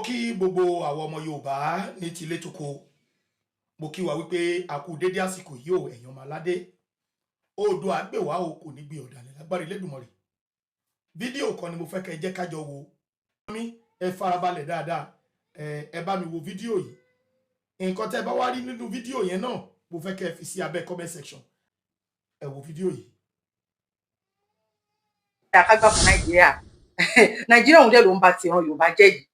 Kí gbogbo àwọn ọmọ Yorùbá ní tilé toko, mo kí wa wípé a kú dédé àsìkò yìí o. Ẹ̀yin ọmọ aládé, Oòduà gbè wá o, kò ní gbé ọ̀dàlẹ̀ lágbára Elédùmarè. Fídíò kan ni mo fẹ́ kẹ́ ẹ jẹ́ kájọ wo mi. Ẹ farabalẹ̀ dáadáa, ẹ bá mi wo fídíò yìí. Nǹkan tẹ́ bá wá rí nínú fídíò yẹn náà, mo fẹ́ kẹ́ ẹ fi sí abẹ́ comment section. Ẹ wo fídíò yìí. Ká gbà fún Nàìjíríà. Nàìjíríà òun dẹ̀ ló ń ba tìran Yorùbá jẹ́ yìí.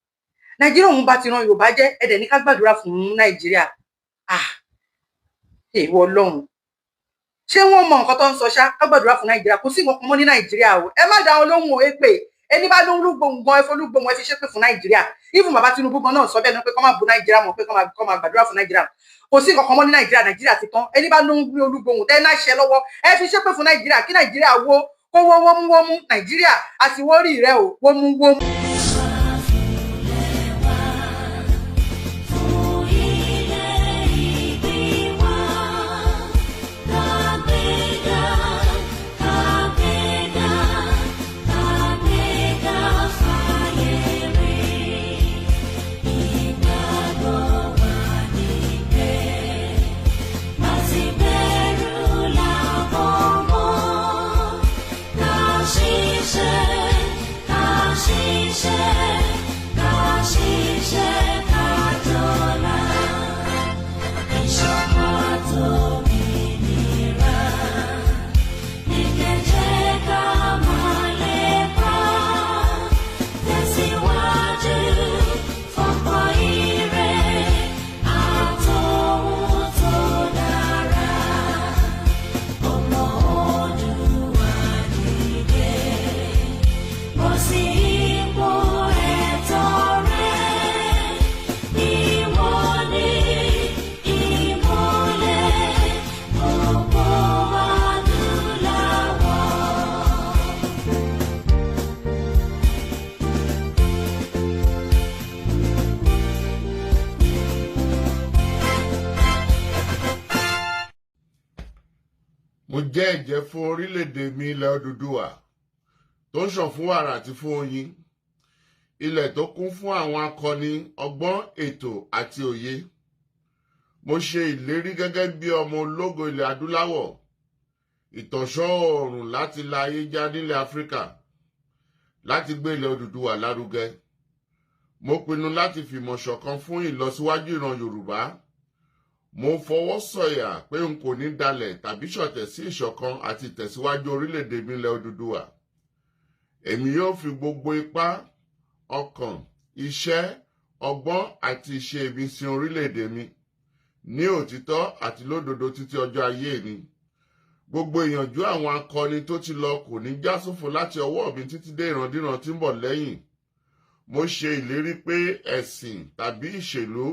Nàìjíríà òun ba tìran Yorùbá jẹ́. Ẹ dẹ̀ ní ká gbàdúrà fún Nàìjíríà. Ah, èèwọ̀ Ọlọ́run, ṣé wọ́n mọ nǹkan tó ń sọ ṣá? Ká gbàdúrà fún Nàìjíríà, kò sí nǹkan kan mọ́ ní Nàìjíríà o. Ẹ má dá wọn lóhùn o. Èpè ẹni bá lóhùn olúgbòhùn gan, ẹ fọlúgbòhùn, ẹ fi ṣépè fún Nàìjíríà. Even bàbá Tinubu gan náà sọ bẹ́ẹ̀ náà pé kọ́ máa bu Nàìjíríà mọ̀, pé kọ́ máa gbàdúrà fún Nàìjíríà. Kò sí nǹkan kan mọ́ ní Nàìjíríà, Nàìjíríà ti tán. Ẹni bá lóhùn olúgbòhùn tẹ́ náà ṣẹ lọ́wọ́, ẹ fi ṣépè fún Nàìjíríà, kí Nàìjíríà wó kó wó wómúwómú. Nàìjíríà àti wórí rẹ o, wómúwómú. Fún ilẹ̀ ìbí wa, kàgbéga, kàgbéga, kàgbéga fáyé rí. Ìgbàgbọ́ wa ní pé láti bẹ̀rù làbọ̀ mọ́. Ká ṣiṣẹ́, ká ṣiṣẹ́, ká ṣiṣẹ́, ká jọlá. Ìṣọ̀kan àtòmìnira ní kẹ̀jẹ́ ká máa lépa. Tẹ̀síwájú fọ́pọ̀ ire àtòhun tó dára. Ọmọ Oòduà dìde, bọ́ sí ipò ẹ̀tọ́ rẹ. Ìwọ ni ìmọ́lẹ̀ gbogbo adúláwọ̀. Mo jẹ́ ẹ̀jẹ́ fún orílẹ̀-èdè mi, ilẹ̀ Odùduwà tó ń ṣàn fún wàrà àti fún oyin, ilẹ̀ tó kún fún àwọn akọni, ọgbọ́n, ètò àti òye. Mo ṣe ìlérí gẹ́gẹ́ bí ọmọ ológo ilẹ̀ adúláwọ̀, ìtànṣán oòrùn láti la ayé já nílẹ̀ Áfíríkà, láti gbé ilẹ̀ Odùduwà lárugẹ. Mo pinnu láti fìmọ̀ ṣọ̀kan fún ìlọsíwájú ìran Yorùbá. Mo fọwọ́ sọ̀yà pé n kò ní dalẹ̀ tàbí ṣọ̀tẹ̀ sí ìṣọ̀kan àti ìtẹ̀síwájú orílẹ̀-èdè mi, ilẹ̀ Odùduwà. Èmi yóò fi gbogbo ipá, ọkàn, iṣẹ́, ọgbọ́n àti ìṣe mi sin orílẹ̀-èdè mi ní òtítọ́ àti lódodo títí ọjọ́ ayé mi. Gbogbo ìyànjú àwọn akọni tó ti lọ kò ní já sófo láti ọwọ́ mi títí dé ìrandíran tí ń bọ̀ lẹ́yìn. Mo ṣe ìlérí pé ẹ̀sìn tàbí ìṣèlú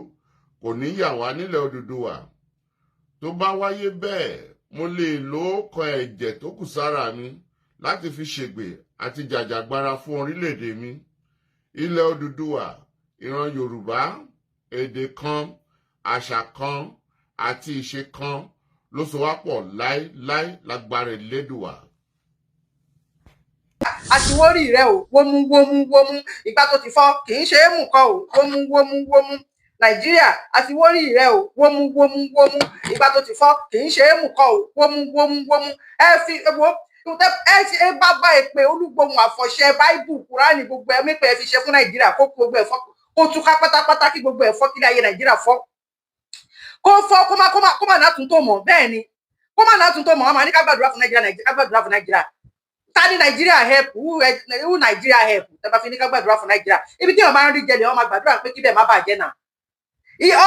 kò ní yà wá nílẹ̀ Odùduwà. Tó bá wáyé bẹ́ẹ̀, mo lè lo kan ẹ̀jẹ̀ tó kù sára mi láti fi ṣègbè àti jàjàgbara fún orílẹ̀-èdè mi, ilẹ̀ Odùduwà. Ìran Yorùbá, èdè kan, àṣà kan àti ìṣe kan ló so wá pọ̀ láéláé lágbára Elédùwà. Àtiwórí rẹ o, wómú wómú wómú. Ìgbà tó ti fọ́ kì í ṣe é mú kọ́ o, wómú wómú wómú. Nàìjíríà, àtiwórí rẹ o, wómú wómú wómú. Ìgbà tó ti fọ́ kì í ṣe é mú kọ́ o, wómú wómú wómú. Ẹ fi wo, ẹ ṣe ẹ bá bá èpè olúgbòhùn, àfọ̀ṣẹ, báíbù, kúránì, gbogbo ẹ mípẹ, ẹ fi ṣe fún Nàìjíríà, kó gbogbo ẹ fọ́, kó túká pátápátá, kí gbogbo ẹ fọ́, kí ayé Nàìjíríà fọ́, kó fọ́, kó má látún tó mọ̀. Bẹ́ẹ̀ ni, kó má látún tó mọ̀. Wọn máa ní ká gbàdúrà fún Nàìjíríà, Nàìjíríà, ká gbàdúrà fún Nàìjíríà. Ta ni Nàìjíríà help? Who Nàìjíríà help? Tẹ́ bá fi ní ká gbàdúrà fún Nàìjíríà, ibi tí wọn máa ń rí jẹlẹ, wọn máa gbàdúrà pé kíbẹ̀ má bàjẹ́ náà.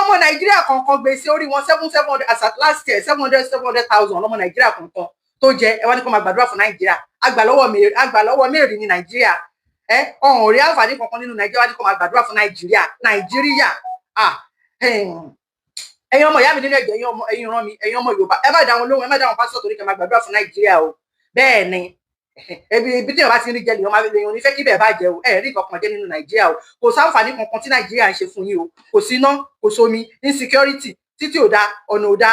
Ọmọ Nàìjíríà kọ̀ọ̀kan, gbèsè orí wọn seven seven hundred as at last year, 700,000 lọmọ Nàìjíríà kọ̀ọ̀kan tó jẹ. Ẹ wá ní kó máa gbàdúrà fún Nàìjíríà. Àgbà lọ́wọ́ mẹ́rin ní Nàìjíríà. Ẹ ọ̀hún rí àǹfààní kankan nínú Nàìjíríà, wá ní kó máa gbàdúrà fún Nàìjíríà. Nàìjíríà, ah, ẹ̀yin ọmọ ìyá mi nínú ẹ̀jẹ̀, ẹ̀yin ọmọ, ẹ̀yin ìran mi, ẹ̀yin ọmọ Yorùbá, ẹ má dá wọn lóhùn. Ẹ má dá wọn pásítọ̀ torí kẹ́ máa gbàdúrà fún Nàìjíríà o. Bẹ́ẹ̀ ni, ebi tí yorùbá ti ń rí jẹ lèèyàn máa lèèyàn ní fẹ́ kí bẹ́ẹ̀ bá jẹ o. Ẹ rí kankan jẹ nínú Nàìjíríà o. Kò sáǹfààní kankan tí Nàìjíríà ń ṣe fún yín o. Kò sí iná, kò sómi, insecurity, títí ò da, ọ̀nà ò da,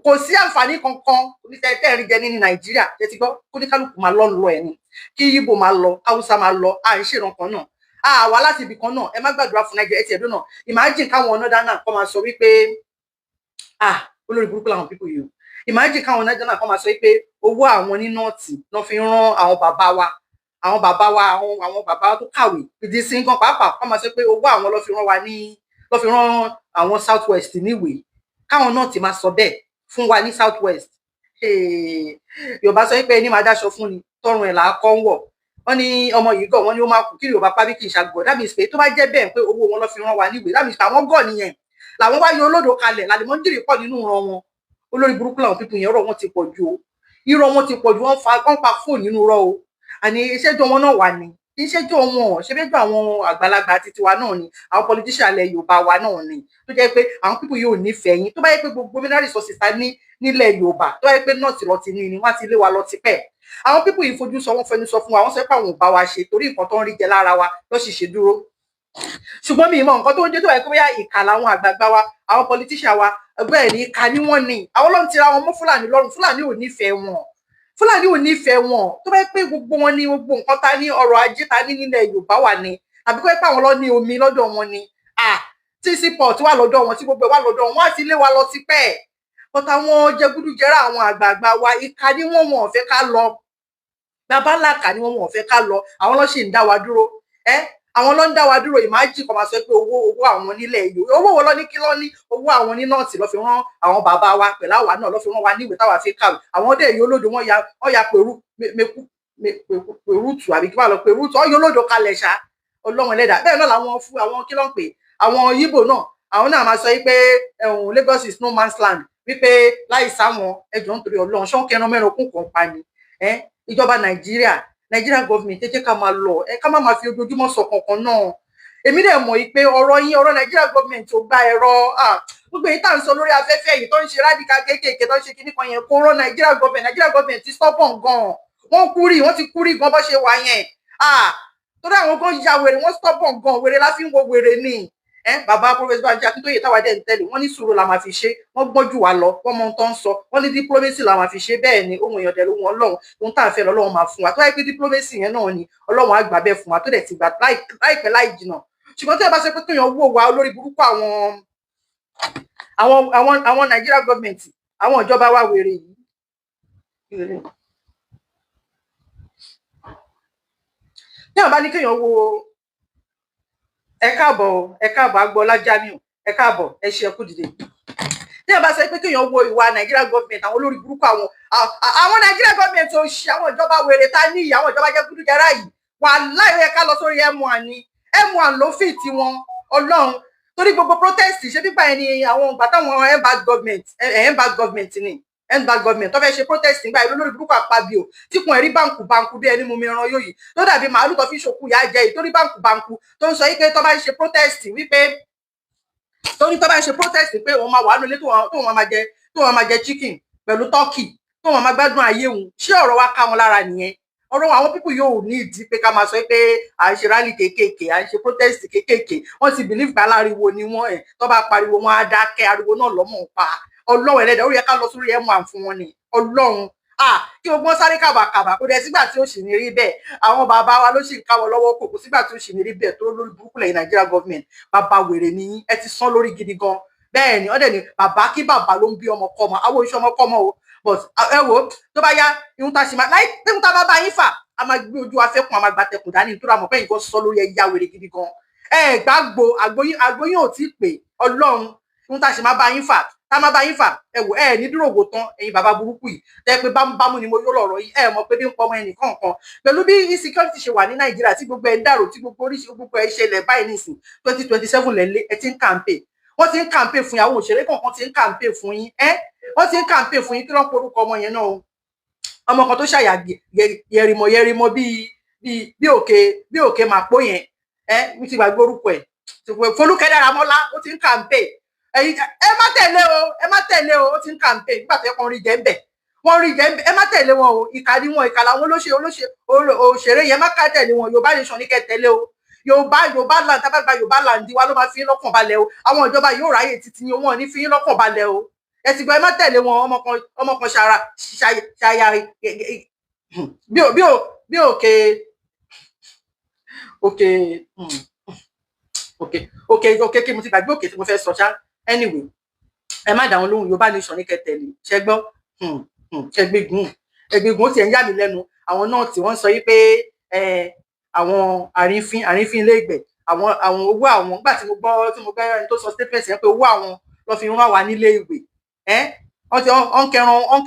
kò sí àǹfààní kankan tẹ́ ẹ rí jẹ nínú Nàìjíríà. Ṣe ti gbọ́? Kó ní kálukú máa lọ́ lọ ẹ̀ ni, kí Yíbò máa lọ, Haúsá máa lọ. À ń ṣèràn kan náà. Àwa láti ibì kan náà. Ẹ má gbàdúrà fún Nàìjíríà. Ẹ tiẹ̀ dún náà, imagine káwọn northern kọ́ máa sọ wípé, ah, olórí burúkú làwọn people yìí o. Imagine káwọn northern kọ́ máa sọ wípé owó àwọn ní North lọ́ fi ń rán àwọn bàbá wa, àwọn bàbá wa, àwọn bàbá tó kàwé ìdí sí nǹkan pàápàá, kọ́ máa sọ pé owó àwọn lọ́ fi rán wa ní, lọ́ fi rán àwọn South West níwèé, káwọn náà ti máa sọ bẹ́ẹ̀ fún wa ní South West. Yorùbá sọ pé ẹni máa dáṣọ fún ni tọrùn ẹ̀ là á kọ́ ń wọ̀. Wọ́n ní ọmọ yìí gọ̀, wọ́n ní ó máa kú. Kí Yorùbá pa bí kì í ṣàgbọ̀. That means pé tó bá jẹ́ bẹ́ẹ̀ pé owó wọn lọ́ fi rán wa níwèé, that means pé àwọn gọ̀ nìyẹn, làwọn wá yọ olódò kalẹ̀ làlẹ́mọ́ndìrì pọ̀ nínú ìran wọn. Olórí burúkú làwọn people yẹn. Ọ̀rọ̀ wọn ti pọ̀ ju o, irọ́ wọn ti pọ̀ ju. Wọ́n fa, wọ́n pa fóònù nínú rọ́ o. Àní ìṣẹ́jọ́ wọn náà wà ní ìṣẹ́jọ́ wọn, ṣẹ́jọ́ àwọn àgbàlagbà àti tiwa náà ni, àwọn politician ilẹ̀ Yorùbá wa náà ni, tó jẹ́ pé àwọn people yóò nífẹ̀ẹ́ yín. Tó bá yẹ pé gbogbo mineral resources ta ní nílẹ̀ Yorùbá, tó bá yẹ pé North lọ ti ní ni, wọ́n á ti lé wa lọ tipẹ́. Àwọn people yìí fojú sọ, wọ́n fẹnu sọ fún wa, wọ́n sọ pé àwọn ò bá wa ṣe torí nǹkan tó ń rí jẹ lára wa ló sì ṣe dúró. Ṣùgbọ́n mi ìmọ̀ nǹkan tó ń dé tó wáyé pé bóyá ìkà làwọn àgbààgbà wa, àwọn politician wa. Ẹgbẹ́ ẹ̀ ní ìkà ni wọ́n ní. Àwọn ló ń tira wọn mọ́ Fúlàní lọ́rùn. Fúlàní ò nífẹ̀ẹ́ wọn, Fúlàní ò nífẹ̀ẹ́ wọn. Tó bá yẹ pé gbogbo wọn ní gbogbo nǹkan ta ní, ọrọ̀ ajé ta ní nílẹ̀ Yorùbá wà ní, àbí kó yẹ pé àwọn lọ ní omi lọ́dọ̀ wọn ni, tí seaport wà lọ́dọ̀ wọn, tí gbogbo ẹ̀ wà lọ́dọ̀ wọn, wọ́n á ti lé wa lọ tipẹ́. But àwọn jẹgúdújẹrá, àwọn àgbààgbà wa, ìkà ni wọ́n. Wọn ò fẹ́ ká lọ. Bàbá ńlá kà ni wọ́n. Wọn ò fẹ́ ká lọ. Àwọn ló sì ń dá wa dúró. Ẹ àwọn ló ń dá wa dúró. Ìmájì kọ́ máa sọ pé owó àwọn nílẹ̀ yìí, owó wo lọ ní? Kí ló ní? Owó àwọn ní North ló fi rán àwọn bàbá wa pẹ̀lú àwa náà, ló fi rán wa níwèé táwa fi kàwé. Àwọn dẹ̀ yìí olódo, wọ́n ya, wọ́n ya pẹ̀rú mẹ́kú pẹ̀rútù, àbí kí wọ́n lọ pẹ̀rútù ọ̀yọ́ olódo kalẹ̀ ṣá. Ọlọ́run ẹlẹ́dàá. Bẹ́ẹ̀ náà làwọn fún àwọn, kí ló ń pè, àwọn Yíbò náà, àwọn náà máa sọ wípé Lagos is no man's land, wípé láì sáwọn ẹjọ́ nítorí Ọlọ́run ṣọ́nkẹ́ ẹran mẹ́rin okùn kan pa ni. Ìjọba Nàìjíríà, Nigerian government, ẹ jẹ́ ká máa lọ. Ẹ ká má máa fi ojoojúmọ́ sọ kankan náà. Èmi dẹ̀ mọ̀ yìí pé ọ̀rọ̀ yín, ọ̀rọ̀ Nigeria government ò gba ẹ̀rọ. Gbogbo èyí tá à ń sọ lórí afẹ́fẹ́ yìí, tó ń ṣe radical kéékèèké, tó ń ṣe kíní kan yẹn, kó rán Nigeria government. Nigeria government ti stubborn gan. Wọ́n kúrì, wọ́n ti kúrì gan bó ṣe wà yẹn. Torí àwọn gan ya wèrè, wọ́n stubborn gan. Wèrè la fi ń wo wèrè ni. Ẹ bàbá Professor Banji Akíntóyè táwa dẹ̀ ń tẹ̀lé, wọ́n ní sùúrù la máa fi ṣe. Wọ́n gbọ́n jù wá lọ, wọ́n mọ ohun tó ń sọ. Wọ́n ní diplomacy la máa fi ṣe. Bẹ́ẹ̀ ni, ohun èèyàn dẹ̀ lóhun Ọlọ́run. Ohun tá à ń fẹ́ lọ́lọ́run máa fún wa. Tó wáyé pé diplomacy yẹn náà ni, Ọlọ́run á gbà bẹ́ẹ̀ fún wa, tó dẹ̀ ti gbà láìpẹ́ láì jìnà. Ṣùgbọ́n tí ẹ bá ṣe pé kéèyàn wò wá, olórí burúkú àwọn Nigeria government, àwọn ìjọba wa wèrè yìí, tí wọn bá ní kéèyàn wo. Ẹ káàbọ̀ o, ẹ káàbọ̀, Agboola Jamiu, ẹ káàbọ̀, ẹ ṣe, ẹ kú dìde. Tí ẹ bá sọ pé kéèyàn wo ìwà Nigeria government, àwọn olórí burúkú, àwọn Nigeria government ò ṣe, àwọn ìjọba wèrè ta ní ìyá, àwọn ìjọba jẹgúdújẹrá yìí, wàláhì, ó yẹ ká lọ sórí M1 ni. M1 ló fi tiwọn Ọlọ́run, torí gbogbo protest ṣe pípa ẹni àwọn ìgbà táwọn end bad government ni, end bad government tó fẹ́ ṣe protest nígbà yìí, lórí burúkú Àpábíò tí kùn ẹ̀rí báǹkù báǹkù bí ẹni mú mi ran yóò yìí, tó dàbí màálù tó fi ṣòkú ìyá jẹ yìí, torí báǹkù báǹkù tó ń sọ yìí pé tó bá ń ṣe protest, wípé torí tó bá ń ṣe protest pé òun máa wà nílé, tóun máa jẹ chicken pẹ̀lú turkey, tóun máa gbádùn ayé òun. Ṣé ọ̀rọ̀ wa ká wọn lára nìyẹn? Ọ̀rọ̀ àwọn people yóò ní ìdí pé ká máa sọ pé à ń ṣe rally kéékèèké, à ń ṣe protest kéékèèké. Wọ́n ti believe pé aláriwo ni wọ́n. Ẹ̀ tó bá pariwo, wọn á dákẹ́. Ariwo náà lọ́mọ̀ ń pa. Ọlọ́run ẹlẹ́dàá, ó yẹ ká lọ sórí M1 fún wọn ni. Ọlọ́run, ah, kí gbogbo wọn sáré kàbàkàbà. Kò dẹ̀ sígbà tí ó sì ní rí bẹ́ẹ̀. Àwọn bàbá wa ló sì ń káwọ́ lọ́wọ́. Kò sígbà tí ó sì ní rí bẹ́ẹ̀ tó lórí burúkú lẹ́yìn Nigeria government. Bàbá wèrè ni yín, ẹ ti sán lórí gidi gan. Bẹ́ẹ̀ ni, ọ̀dẹ̀ ni bàbá kí bàbá ló ń bí ọmọ kọ́mọ, àwọn oṣù ọmọ kọ́mọ o. But ẹ wo, tó bá yá, ihun tá a ṣe máa láì ihun tá a bá bá yín fà, a máa gbé ojú afẹ́kùn, a máa gba tẹkùn dání, nítorí àmọ́ pé nǹkan sọ lórí ẹ ya wèrè gidi gan. Ẹ gbàgbó àgbóyín ò tí ì pè. Ọlọ́run, ihun tá a ṣe máa bá yín fà, tá a máa bá yín fà, ẹ wò, ẹ ní dúró wò tán. Ẹ̀yin bàbá burúkú yìí tẹ́ pé bámúbámú ni mo yó lọ́rọ̀ yìí, ẹ mọ̀ pé bí ń pọmọ ẹnìkan kan pẹ̀lú bí insecurity ṣe wà ní Nàìjíríà, tí gbogbo ẹ ń dàrú, tí gbogbo oríṣi gbogbo ẹ ṣẹlẹ̀ báyìí nísìn, 2027 lẹ́lé. Ẹ ti ń campaign, wọ́n ti ń campaign fún yín. Àwọn òṣèré kọ̀ọ̀kan ti ń campaign fún yín. Ẹ wọ́n ti ń campaign fún yín. Kí ló ń porúkọ ọmọ yẹn náà o? Ọmọ kan tó ṣàyà yẹrìmọ yẹrìmọ bíi òkè màpó yẹn, ẹ mi ti gbàgbé orúkọ ẹ. Folúkẹ́ Dáramọ́lá, ó ti ń campaign. Ẹ̀yin ẹ má tẹ̀lé o, ẹ má tẹ̀lé o. Ó ti ń campaign nígbà tó yẹ kó rí jẹ́ ń bẹ̀, wọ́n rí jẹ́ ń bẹ̀. Ẹ má tẹ̀lé wọn o, ìkà ni wọn, ìkà làwọn olóṣè olóṣè òṣèré yẹn. Má ká tẹ̀lé wọn. Yorùbá nation ní kẹ́ tẹ̀lé o. Yorùbá land, tá bá gba Yorùbá land wa ló máa fi yín lọ́kàn balẹ̀ o. Àwọn ìjọba yóò ráyè títí yín, wọn ò ní fi yín lọ́kàn balẹ̀ o. Ẹ ti gbọ́, ẹ má tẹ̀lé wọn. Ọmọ kan ṣara ṣàyà bí òkè. Òkè, òkè, òkè, òkè, kí mo ti gbàgbé òkè tí mo fẹ́ sọ ṣá. Anyway, ẹ má dà wọn lóhùn. Yorùbá Nation ní kẹtẹlẹ ṣẹ gbọ́. Ẹgbẹgùn, ẹgbẹgùn, ó ti ẹ̀ ń yà mí lẹ́nu. Àwọn náà tí wọ́n sọ yìí pé àwọn àrífín, àrífín ilé ìgbẹ́, àwọn owó àwọn. Nígbà tí mo gbọ́ ẹni tó sọ statement yẹn pé owó àwọn lọ fi rán wa nílé ìwé, ẹ wọ́n ti ọ̀n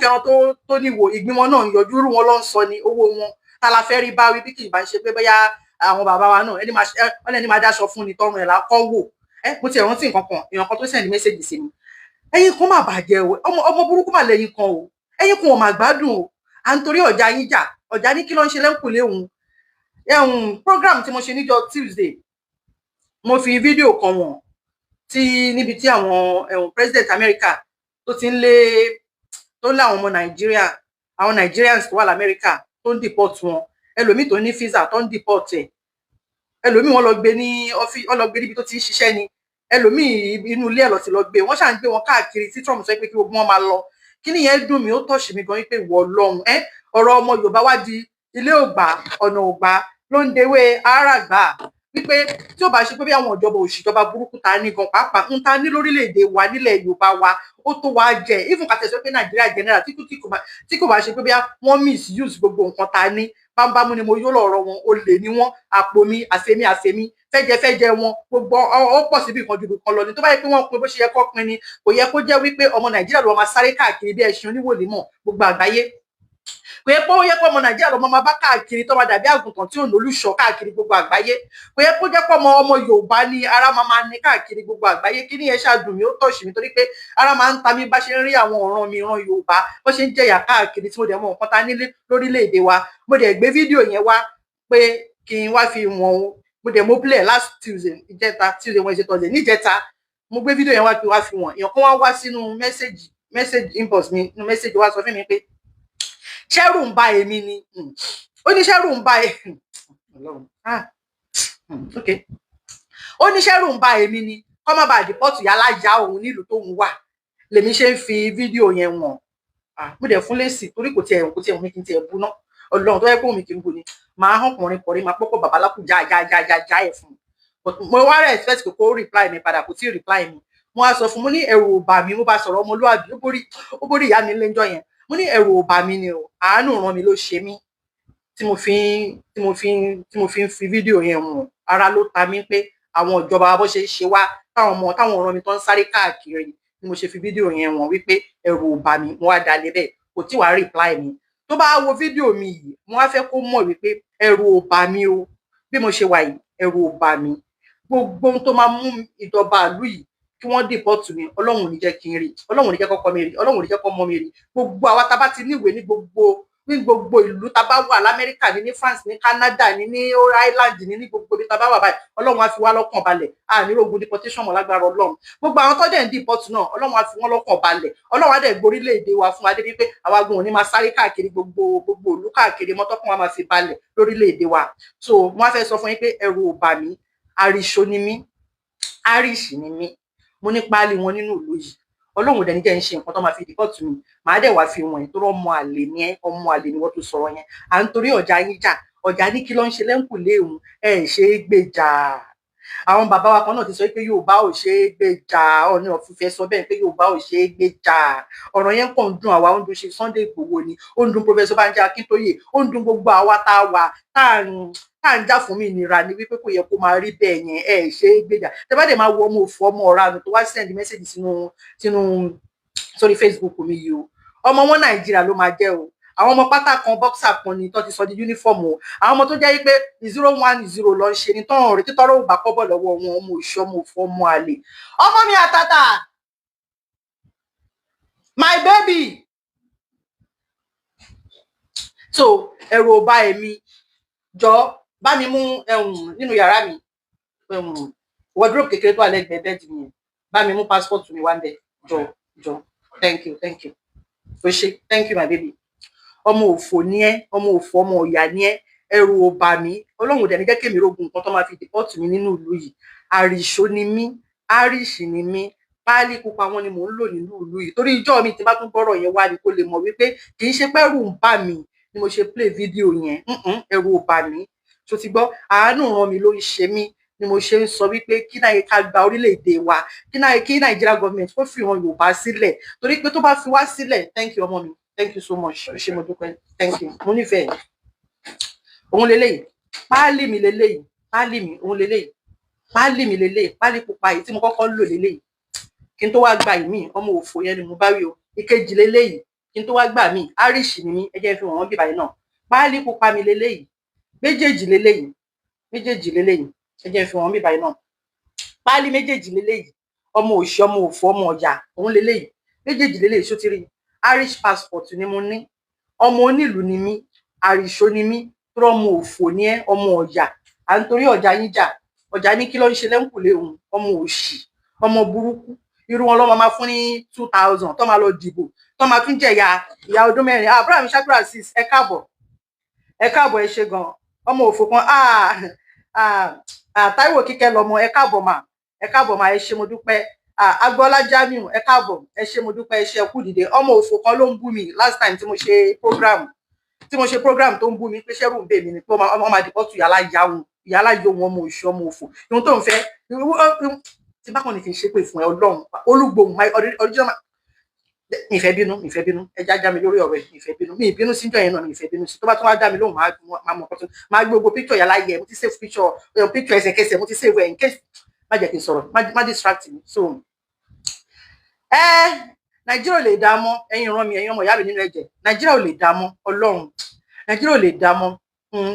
kẹran tó níwò ìgbín wọn náà ń yọjú irú wọn ló ń sọ ní owó wọn. Ta la fẹ́ rí bá wí bí kì í bá ń ṣe pé bóyá àwọn bàbá wa náà, ẹni máa wọ́n lẹ́ni máa dáṣọ fún ni tọrùn ẹ̀ là kọ́ wò. Ẹ mo ti rántí nǹkan kan, èèyàn kan tó send message sí mi. Ẹ̀yin kan má bàjẹ́ o, ọmọ burúkú mà lẹ́yìn kan o, ẹ̀yin kan ò mà gbádùn o. À ń torí ọjà yín jà. Ọjà ní kí ló ń ṣe lẹ́ńkùlé òun. Ẹ̀hún program tí mo ṣe níjọ́ Tuesday, mo fi fídíò kan wọ̀n tí níbi tí àwọn ẹ̀hún president America tó ti ń lé, tó ń lé àwọn ọmọ Nàìjíríà, àwọn Nigerians tó wà lamẹ́ríkà, tó ń deport wọn. Ẹlòmíì tó ní visa, tó ń deport ẹ̀. Ẹlòmíì, wọ́n lọ gbé ní ọ́fíì, wọ́n lọ gbé níbi tó ti ń ṣiṣẹ́ ni. Ẹlòmíì, inú ilé ẹ̀ lọ ti lọ gbé. Wọ́n ṣà ń gbé wọn káàkiri tí Trump sọ pé kí gbogbo wọn máa lọ. Kí nìyẹn dùn mí, ó touch mi gan wípé ìwọ Ọlọ́run ẹ, ọ̀rọ̀ ọmọ Yorùbá wá di ilé ògbà, ọ̀nà ògbà ló ń dewé àràgbà, wípé tí ó bá ṣe pé bí àwọn ìjọba òṣìjọba burúkú ta ní gan pàápàá ń ta ní lórílẹ̀‐èdè wa nílẹ̀ Yorùbá wa, ó tó wá jẹ. Even kàtẹ́ sọ pé Nàìjíríà general, tí kò bá ṣe pé bí wọ́n misuse gbogbo nǹkan ta ní bámúbámú ni mo yó lọ́rọ̀ wọn, olè ní wọn, àpò mi, àfẹmí àfẹmí, fẹ́jẹfẹ́jẹ wọn, gbogbo ó pọ̀ síbi kan ju kan lọ ni. Tó bá yẹ pé wọ́n pin bó ṣe yẹ kó pin ni, kò yẹ kó jẹ́ wípé ọmọ Nàìjíríà ló máa sáré káàkiri bí ẹṣin oníwòlímọ̀ gbogbo àgbáyé. Kò yẹ kó yẹ kó ọmọ Nàìjíríà ló máa bá káàkiri, tó máa dàbí àgùntàn tí ò lólùṣọ́ káàkiri gbogbo àgbáyé. Kò yẹ kó jẹ́ pé ọmọ Yorùbá ni ara máa ní káàkiri gbogbo àgbáyé. Kí ni ẹ ṣàdùn mí, ó touch mi, torí pé ara máa ń ta mí bá ṣe ń rí àwọn ọ̀ràn mi, ìran Yorùbá, bó ṣe ń jẹ̀yà káàkiri, tí mo dẹ̀ mọ nǹkan ta nílé lórílẹ̀‐èdè wa. Mo dẹ̀ gbé fídíò yẹn wá pé kí n wá fi wọ̀n o. Mo dẹ̀ mo play last Tuesday, ìjẹta, Tuesday, Wednesday, Thursday, níjẹta mo gbé fídíò yẹn wá pé wá fi wọ̀n. Èèyàn kan wá wá sínú message inbox mi, nínú message, wá sọ fún mi pé ṣẹ́rù ń ba èmi ni. Ó ní ṣẹ́rù ń ba èmi. Ọlọ́run, ah, ok, ó ní ṣẹ́rù ń ba èmi ni kọ́ má bàa deport yálà ya òun nílùú tóun wà lèmi ṣe ń fi fídíò yẹn wọ̀n. Ah, mo dẹ̀ fún lésì torí kò tiẹ̀ mi kí n tiẹ̀ bu ná. Ọlọ́run, tó yẹ kó mi kí n bu ni, màá hàn kùnrin kọrin, máa pọ́pọ́ babaláku já já já já já ẹ̀ fún un. But mo wá expect pé kó reply mi padà, kò tí ì reply mi. Mo wá sọ fún, mo ní ẹ̀rù ò bà mí. Mo bá sọ̀rọ̀ ọmọlúwàbí, ó borí ìyá mi lẹ́jọ́ yẹn. Mo ní ẹ̀rù ò bà mí ni o, àánú ràn mí ló ṣe mí tí mo fi ń fi fídíò yẹn wọ̀n. Ara ló ta mí pé àwọn ìjọba bó ṣe ń ṣe wá, táwọn ọmọ, táwọn ọ̀ràn mi tó ń sáré káàkiri ni mo ṣe fi fídíò yẹn wọ̀n, wípé ẹ̀rù ò bà mí. Mo wá dalẹ̀ bẹ́ẹ̀, kò tí wàá reply mi. Tó bá wo fídíò mi yìí, mo wá fẹ́ kó mọ̀ wípé ẹ̀rù ò bà mí o. Bí mo ṣe wà yìí, ẹ̀rù ò bà mí. Gbogbo ohun tó máa mú ìjọba ìlú yìí kí wọ́n deport mi, Ọlọ́run ò ní jẹ́ kí n rí, Ọlọ́run ò ní jẹ́ kọ́kọ́ mi rí, Ọlọ́run ò ní jẹ́ kọ́ mọ́ mi rí. Gbogbo àwa tá a bá ti níwèé ní gbogbo ìlú tá a bá wà, lamẹ́ríkà ní, ní France ní, Canada ní, ní Ireland ní, ní gbogbo ibi tá a bá wà báyìí, Ọlọ́run á fi wá lọ́kàn balẹ̀. A ní rogun deportation mọ́ lágbára Ọlọ́run. Gbogbo àwọn tó dẹ̀ ń deport náà, Ọlọ́run á fi wọ́n lọ́kàn balẹ̀. Ọlọ́run á dẹ̀ gborílẹ̀-èdè wa fún wa débi pé àwa gan ò ní máa sáré káàkiri gbogbo ìlú káàkiri mọ́tọ́kùn wa máa fi balẹ̀ lórílẹ̀-èdè wa. So wọ́n á fẹ́ sọ fún yín pé ẹ̀rù ò bà mí. Àrìṣò ni mí, Irish ni mí, mo ní páálí wọn nínú ìlú yìí. Ọlọ́run dẹ̀ ní jẹ́ ń ṣe nǹkan tó máa fi deport mi. Màá dẹ̀ wá fi wọ̀nyí tó rọ́ ọmọ àlè ni ẹ́, ọmọ àlè ni wọ́n tó sọ̀rọ̀ yẹn. À ń torí ọjà yín jà. Ọjà ní kí ló ń ṣe lẹ́ńkùlé òun. Ẹ ṣe é gbèjà. Àwọn bàbá wa kan náà ti sọ pé Yorùbá ò ṣe é gbèjà. Ọ̀ní ọ̀fífẹ́ sọ bẹ́ẹ̀ pé Yorùbá ò ṣe é gbèjà. Ọ̀rọ̀ yẹn kàn ń dùn àwa, ó ń dùn ṣe Sunday Igboho ni, ó ń dùn Professor Banji Akintoye, ó ń dùn gbogbo àwa tá a wà tá à ń jà fún òmìnira ni wípé kò yẹ kó máa rí bẹ́ẹ̀ yẹn. Ẹ ṣe é gbèjà. Tẹ bá dẹ̀ máa wo ọmọ òfò, ọmọ ọ̀ra tó wá send message sínú sórí Facebook mi yìí o, ọmọ wọn Nàìjíríà ló máa jẹ́ o. Àwọn ọmọ pátá kan, boxer kan ni tó ti sọ di uniform o. Àwọn ọmọ tó jẹ́ pé 010 lọ ń ṣe ni tán rí títọ́rọ̀ ò bá kọ́bọ̀ lọ́wọ́ wọn. Ọmọ òṣì, ọmọ òfò, ọmọ àlè, ọmọ mi àtàtà, my baby. So ẹ̀rù ò bá èmi. Jọ bá mi mú nínú yàrá mi, wardrobe kékeré tó wà lẹ́gbẹ̀ẹ́ bed mi yẹn, bá mi mú passport mi wá ń bẹ̀. Jọ, jọ, thank you, thank you, o ṣé, thank you, my baby. Ọmọ òfò ni ẹ́, ọmọ òfò, ọmọ ọ̀yà ni ẹ́. Ẹ̀rù ò bà mí. Ọlọ́run dẹ̀ ní jẹ́ kémi rogun nǹkan tó máa fi deport mi nínú ìlú yìí. Àrìṣó ni mí, Irish ni mí, páálí pupa wọn ni mò ń lò nínú ìlú yìí. Torí ijọ́ mi tí bá tún gbọ́rọ̀ yẹn wá ni kó lè mọ̀ wípé kì í ṣe pé ẹ̀rù ń bà mí ni mo ṣe play video yẹn. Ẹ̀rù ò bà mí. Ṣó ti gbọ́? Àánú ràn mí ló ń ṣe mí ni mo ṣe ń sọ wípé kí náà ká gba orílẹ̀-èdè wa, kí náà kí Nàìjíríà government kó fi hàn Yorùbá sílẹ̀, torí pé tó bá fi wá sílẹ̀. Thank you, ọmọ mi, thank you so much. Ṣé mo dúpẹ́, thank you, mo nífẹ̀ẹ́. Òun leléyìí, páálí mi leléyìí, páálí mi òun leléyìí, páálí mi leléyìí, páálí pupa yìí tí mo kọ́kọ́ lò leléyìí kí n tó wá gba ìmí. Ọmọ òfò yẹn ni mo bá wí o. Ìkejì leléyìí kí n tó wá gbà mí. Irish ni mí, ẹ jẹ́ fi wọ́n bíbáyìí náà. Páálí pupa mi leléyìí, méjèèjì leléyìí, méjèèjì leléyìí, ẹ jẹ́ fi wọ́n bíbáyìí náà. Páálí méjèèjì leléyìí. Ọmọ òṣì, ọmọ òfò, ọmọ ọ̀yà, òun leléyìí, méjèèjì leléyìí. Ṣó ti rí? Irish passport ni mo ní. Ọmọ onílùú ni mí, àrìṣó ni mí. Tó ọmọ òfò ni ẹ, ọmọ ọ̀yà, à ń torí ọjà yín jà. Ọjà ní kí ló ń ṣe lẹ́ńkùlé òun. Ọmọ òṣì, ọmọ burúkú, irú wọn lọ́mọ máa fún ní 2,000 tó máa lọ dìbò, tó máa tún jẹ̀yà ìyá ọdún 4. Abraham Shakura six, ẹ káàbọ̀, ẹ káàbọ̀, ẹ ṣe gan. Ọmọ òfò kan. Táíwò Kíkẹ́ lọmọ, ẹ káàbọ̀ mà, ẹ káàbọ̀ mà, ẹ ṣé, mo dúpẹ́. Agboola Jamiu, ẹ káàbọ̀, ẹ ṣé, mo dúpẹ́, ẹ ṣé, ẹ kú dìde. Ọmọ òfò kan ló ń bú mi last time tí mo ṣe program, tí mo ṣe program tó ń bú mi pé ṣẹ́rù ń bè mí ni, pé ọmọ máa dìbò tù yàrá yà òun, yàrá yóò wọn. Ọmọ òṣì, ọmọ òfò, ohun tó ń fẹ́ tí bákan ní kì í ṣépè fún ẹ. Ọlọ́run olúgbòhùn, my original, mi ìfẹ́ bínú, mi ìfẹ́ bínú. Ẹ já já mi lórí ọ̀rọ̀ ẹ̀. Mi ìfẹ́ bínú, mi ìbínú síjọ́ yẹn náà, mi ìfẹ́ bínú sí. Tó bá tún wá dá mi lóhùn, máa mọ̀ kọ́tún, máa gbé gbogbo picture yàrá yẹ. Mo ti save picture, picture ẹsẹ̀kẹsẹ̀ mo ti save ẹ̀ in case. Má jẹ́ kí n sọ̀rọ̀, má distract mi. So ẹ Nàìjíríà ò lè dá mọ́. Ẹ̀yin ìran mi, ẹ̀yin ọmọ ìyá mi nínú ẹ̀jẹ̀, Nàìjíríà ò lè dá mọ́. Ọlọ́run, Nàìjíríà ò lè dá mọ́.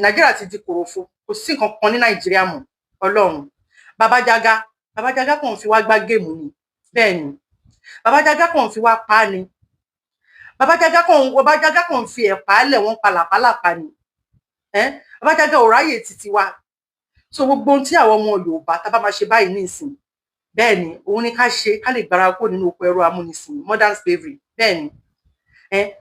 Nàìjíríà ti di kòròfo, kò sí nǹkan kan ní Nàìjíríà mọ́. Ọlọ́run, Babájágá, Babájágá kàn fi wá gbá game ni. Bẹ́ẹ̀ ni, Babájágá kàn fi wá pa á ni. Babájágá kàn fi ẹ̀pà lẹ̀, wọ́n pa làpálàpá ni. Babájágá ò ráyè títí wa. So gbogbo ohun tí àwọn ọmọ Yorùbá tá a bá máa ṣe báyìí nísìn, bẹ́ẹ̀ ni, òun ni ká ṣe ká lè gbára kó nínú oko ẹrú amúnisìn, modern slavery. Bẹ́ẹ̀ ni,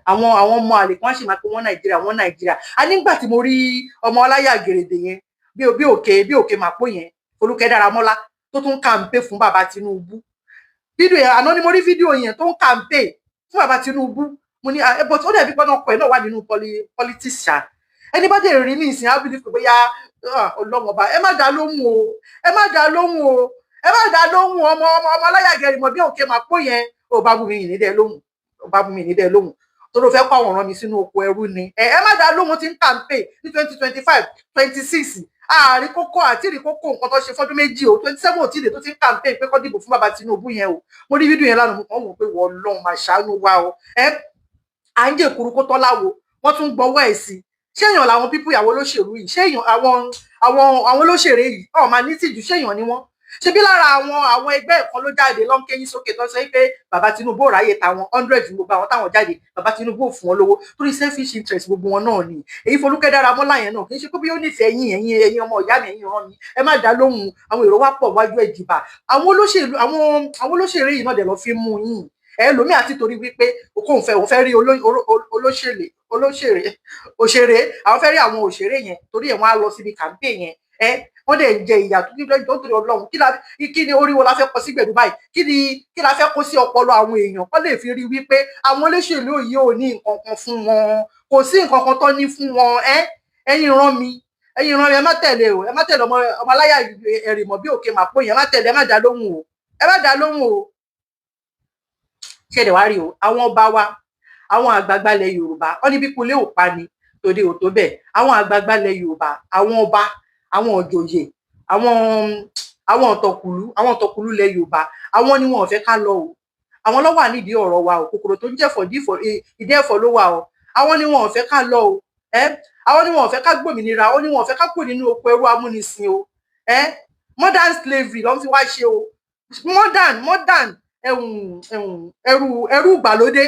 àwọn ọmọ àlè kan ṣì máa pé wọ́n Nàìjíríà, wọ́n Nàìjíríà. A nígbà tí mo rí ọmọ ọláyà gèrèdè yẹn, bí òkè màpó yẹn, Folúkẹ́ Dáramọ́lá, tó tún campaign fún bàbá Tinubu, fídíò yẹn àná ni mo rí fídíò yẹn tó ń campaign fún bàbá Tinubu. Mo ní ẹ, but ó dàbí pé ọkọ ẹ náà wà nínú politics ṣá. Ẹni bá dé rí ní ìsìn á believe pé bóyá ọlọ́wọ́n ọba. Ẹ má dá lóhùn o, ẹ má dá lóhùn o, ẹ má dá lóhùn. Ọmọ ọláyà gẹrìmọ bí òkè màpó yẹn, ó bá bú mi yìí ní dẹ lóhùn, ó bá bú mi ní dẹ lóhùn tó ló fẹ́ kó àwọn ọ̀ràn mi sínú oko ẹrú ni. Ẹ má dá lóhùn, tí ń campaign ní 2025, 26, ààrí kókó àti ìrì kókó nǹkan tó ṣe fọ́dún 2 o, 27 ò tí ì dé tó ti ń campaign pé kó dìbò fún bàbá Tinubu yẹn o. Mo rí fídíò yẹn lánàá, mo kàn wò pé wọ́n lọ́n máa ṣàánú wa o. Ẹ à ń jèkúrú kó tọ́láwo, wọ́n tún gbọ́wọ́ ẹ̀ sí. Ṣé èèyàn làwọn pípú ìyàwó olóṣèlú yìí? Ṣé èèyàn àwọn olóṣèré yìí ọ̀ máa ní tìjú? Ṣé èèyàn ni wọ́n? Ṣebí lára àwọn ẹgbẹ́ kan ló jáde ló ń kéyìn sókè tó ń sọ pé bàbá Tinubu ò ráyè táwọn 100, gbogbo àwọn táwọn jáde, bàbá Tinubu ò fún wọn lówó torí selfish interest gbogbo wọn náà ni. Èyí Folúkẹ́ Dáramọ́lá yẹn náà, kì í ṣe pé bí ó nífẹ̀ẹ́ yín. Ẹ̀yin ọmọ ìyá mi, ẹ̀yin ìran mi, ẹ má dá lóhùn. Àwọn èrò wá pọ̀ wájú ẹ̀ jìbà. Àwọn olóṣèlú, àwọn olóṣèré yìí náà dẹ̀ lọ fi mú yín ẹ lómi àti torí wípé òun fẹ́, òun fẹ́ rí olóṣèlè, olóṣèré, òṣèré, àwọn fẹ́ rí àwọn òṣèré yẹn, torí ẹ̀ wọ́n á lọ síbi campaign yẹn. Ẹ wọ́n dẹ̀ ń jẹ ìyà tó kíló tó torí Ọlọ́run. Kí ni orí wo la fẹ́ kọ sí gbẹ̀dú báyìí? Kí la fẹ́ kó sí ọpọlọ àwọn èèyàn kó lè fi rí wípé àwọn olóṣèlú yìí ò ní nǹkan kan fún wọn? Kò sí nǹkan kan tó ní fún wọn. Ẹ ẹ̀yin rán mi, ẹ̀yin rán mi, ẹ má tẹ̀lé o, ẹ má tẹ̀lé ọmọ ọmọ aláyà ẹ̀rìmọ̀ bí òkè màpó yẹn. Ẹ má tẹ̀lé, ẹ má dá lóhùn o, ẹ má dá lóhùn o. Ṣẹlẹ̀ wá rí o, àwọn ọba wa, àwọn àgbààgbà ilẹ̀ Yorùbá, wọ́n ní bí kulé ò pa ni tòde ò tó bẹ́ẹ̀. Àwọn àgbààgbà ilẹ̀ Yorùbá, àwọn ọba, àwọn òjòyè, àwọn ọ̀tọ̀kùlú, àwọn ọ̀tọ̀kùlú ilẹ̀ Yorùbá, àwọn ni wọn ò fẹ́ ká lọ o. Àwọn ló wà nídìí ọ̀rọ̀ wa o. Kòkòrò tó ń jẹ̀fọ́ ìdí ẹ̀fọ́ ló wà o. Àwọn ni wọn ò fẹ́ ká lọ o. Ẹ àwọn ni wọn ò fẹ́ ká gbòmìnira, àwọn ni wọn ò fẹ́ ká kúrò nínú oko ẹrú amúnisìn o. Ẹ modern slavery ló ń fi wá ṣe o. Modern ẹ̀hún ẹ̀hún ẹrú ìgbàlódé,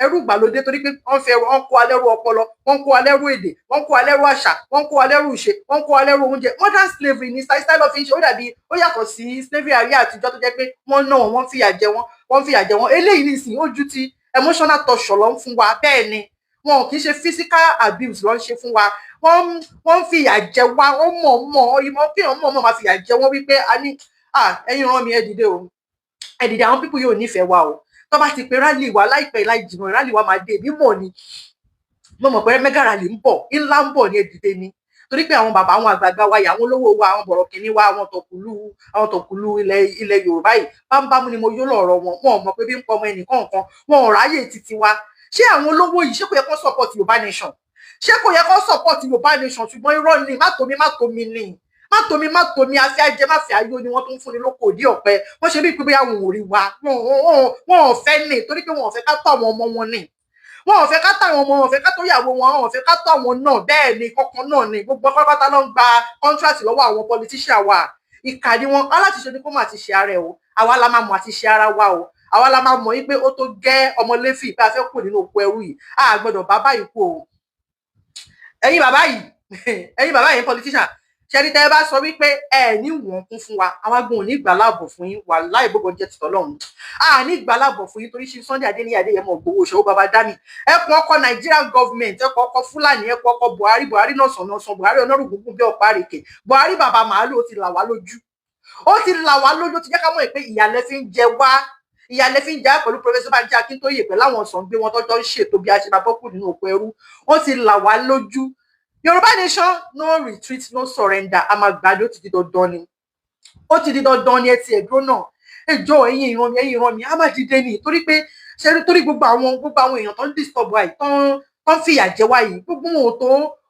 ẹrú ìgbàlódé, torí pé wọ́n fẹ́ wọ́n kó alẹ́rú ọpọlọ, wọ́n kó alẹ́rú èdè, wọ́n kó alẹ́rú àṣà, wọ́n kó alẹ́rú ìṣe, wọ́n kó alẹ́rú oúnjẹ. Modern slavery ní style of ṣe. Ó dàbí ó yàtọ̀ sí slavery ayé àtijọ́ tó jẹ́ pé wọ́n ná wọn, wọ́n fìyà jẹ wọ́n, wọ́n fìyà jẹ wọ́n. Eléyìí nìsín, ó ju ti emotional torture ló ń fún wa. Bẹ́ẹ̀ ni, wọn kì í ṣe physical abuse ló ń ṣe fún wa. Wọ́n ń fìyà jẹ wá, wọ́n mọ̀ mọ̀ ìmọ̀ kí wọ́n mọ̀ mọ̀ máa fìyà jẹ wọ́n wípé a ní ẹ̀yin ràn mí, ẹ dìde o, ẹ dìde. Àwọn people yóò nífẹ̀ẹ́ wa o. Tó bá ti pe rally wa láìpẹ́ láì jìnnà, rally wa máa dé. Èmi mọ̀ ni, mo mọ̀ pé mega rally ń bọ̀, ńlá ń bọ̀ ní. Ẹ dìde ni. Torí pé àwọn bàbá, àwọn àgbààgbà wa yìí, àwọn olówó wa, àwọn bọ̀rọ̀kìnní wa, àwọn tọ̀kùlú ilẹ̀ Yorùbá yìí, bámúbámú ni mo yó lọ̀rọ̀ wọn. Wọn ò mọ̀ pé bí ń pọ̀ ọmọ ẹnì kọ̀ọ̀kan, wọn ò ráyè títí wa. Ṣé àwọn olówó yìí, ṣé kò yẹ kó support Yorùbá nation? Ṣé kò yẹ kó support Yorùbá nation? Ṣùgbọ́n irọ́ ni, má tomi má tomi ni, má tomi má tomi, afẹ́ ajẹ́ má fẹ́ ayé ni wọ́n tó ń fúnni lóko òdí ọ̀pẹ. Wọ́n ṣe bí pé bóyá wọn ò rí wa, wọn ò fẹ́ ní, torí pé wọn ò fẹ́ ká tọ́ àwọn ọmọ wọn ní, wọn ò fẹ́ ká tọ́ àwọn ọmọ wọn, ò fẹ́ ká tó ìyàwó wọn, wọn ò fẹ́ ká tọ́ àwọn náà. Bẹ́ẹ̀ ni, kọ̀ọ̀kan náà ni gbogbo pátápátá ló ń gba contract lọ́wọ́ àwọn politician wa. Ìkà ni wọn. Aláṣiṣe ni kó má ti ṣe ara ẹ o. Àwa la máa mọ̀ àti ṣe ara wa o. Àwa la máa mọ̀ yín pé ó tó gẹ́ ọmọléfì pé a fẹ́ kù nínú oko ẹrú yìí. A gbọ́dọ̀ bá báyìí kú o. Ẹ̀yin bàbá yìí, ẹ̀yin bàbá yìí, politician, ṣẹ́ni tẹ́ ẹ bá sọ wípé ẹ ní wọ́n kún fún wa, àwa gan ò ní gbà láàbọ̀ fún yín. Wà láì gbogbo jẹ́ tìtọ́ lọ́hùn, a ní gbà láàbọ̀ fún yín, torí ṣe Sunday Adéníyì Adéyẹmọ Ìgbòho ṣòwò bàbá dami, ẹkùn ọkọ Nigerian government, ẹkùn ọkọ Fúlàní, ẹkùn ọkọ Buhari, Buhari náà sọ̀nà sàn, Buhari ọ̀nàrúgbùngbùn bí ọ̀pá àrèké, Buhari bàbá màálù. Ó ti là wá lójú, ó ti là wá lójú, ó ti jẹ́ ká mọ̀ pé ìyàlẹ́ fi ń jẹ wá, ìyàlẹ́ fi ń jẹ wá pẹ̀lú Professor Banji Akíntóyè, pẹ̀lú àwọn ọ̀sán gbé wọn tọ́jọ́ ń ṣètò bí a ṣe máa bọ́ kù nínú oko ẹrú. Ó ti là wá lójú. Yorùbá nation, no retreat, no surrender. A máa gbàdé, ó ti di dandan ni, ó ti di dandan ni. Ẹ ti ẹ̀dúró náà, ẹ jọ̀ọ́, ẹ̀yin ìran mi, ẹ̀yin ìran mi, a máa dìde ni, torí pé ṣe rí, torí gbogbo àwọn èèyàn tó ń disturb wa yìí, tó ń fìyà jẹ wá yìí, gbogbo wọn ò tó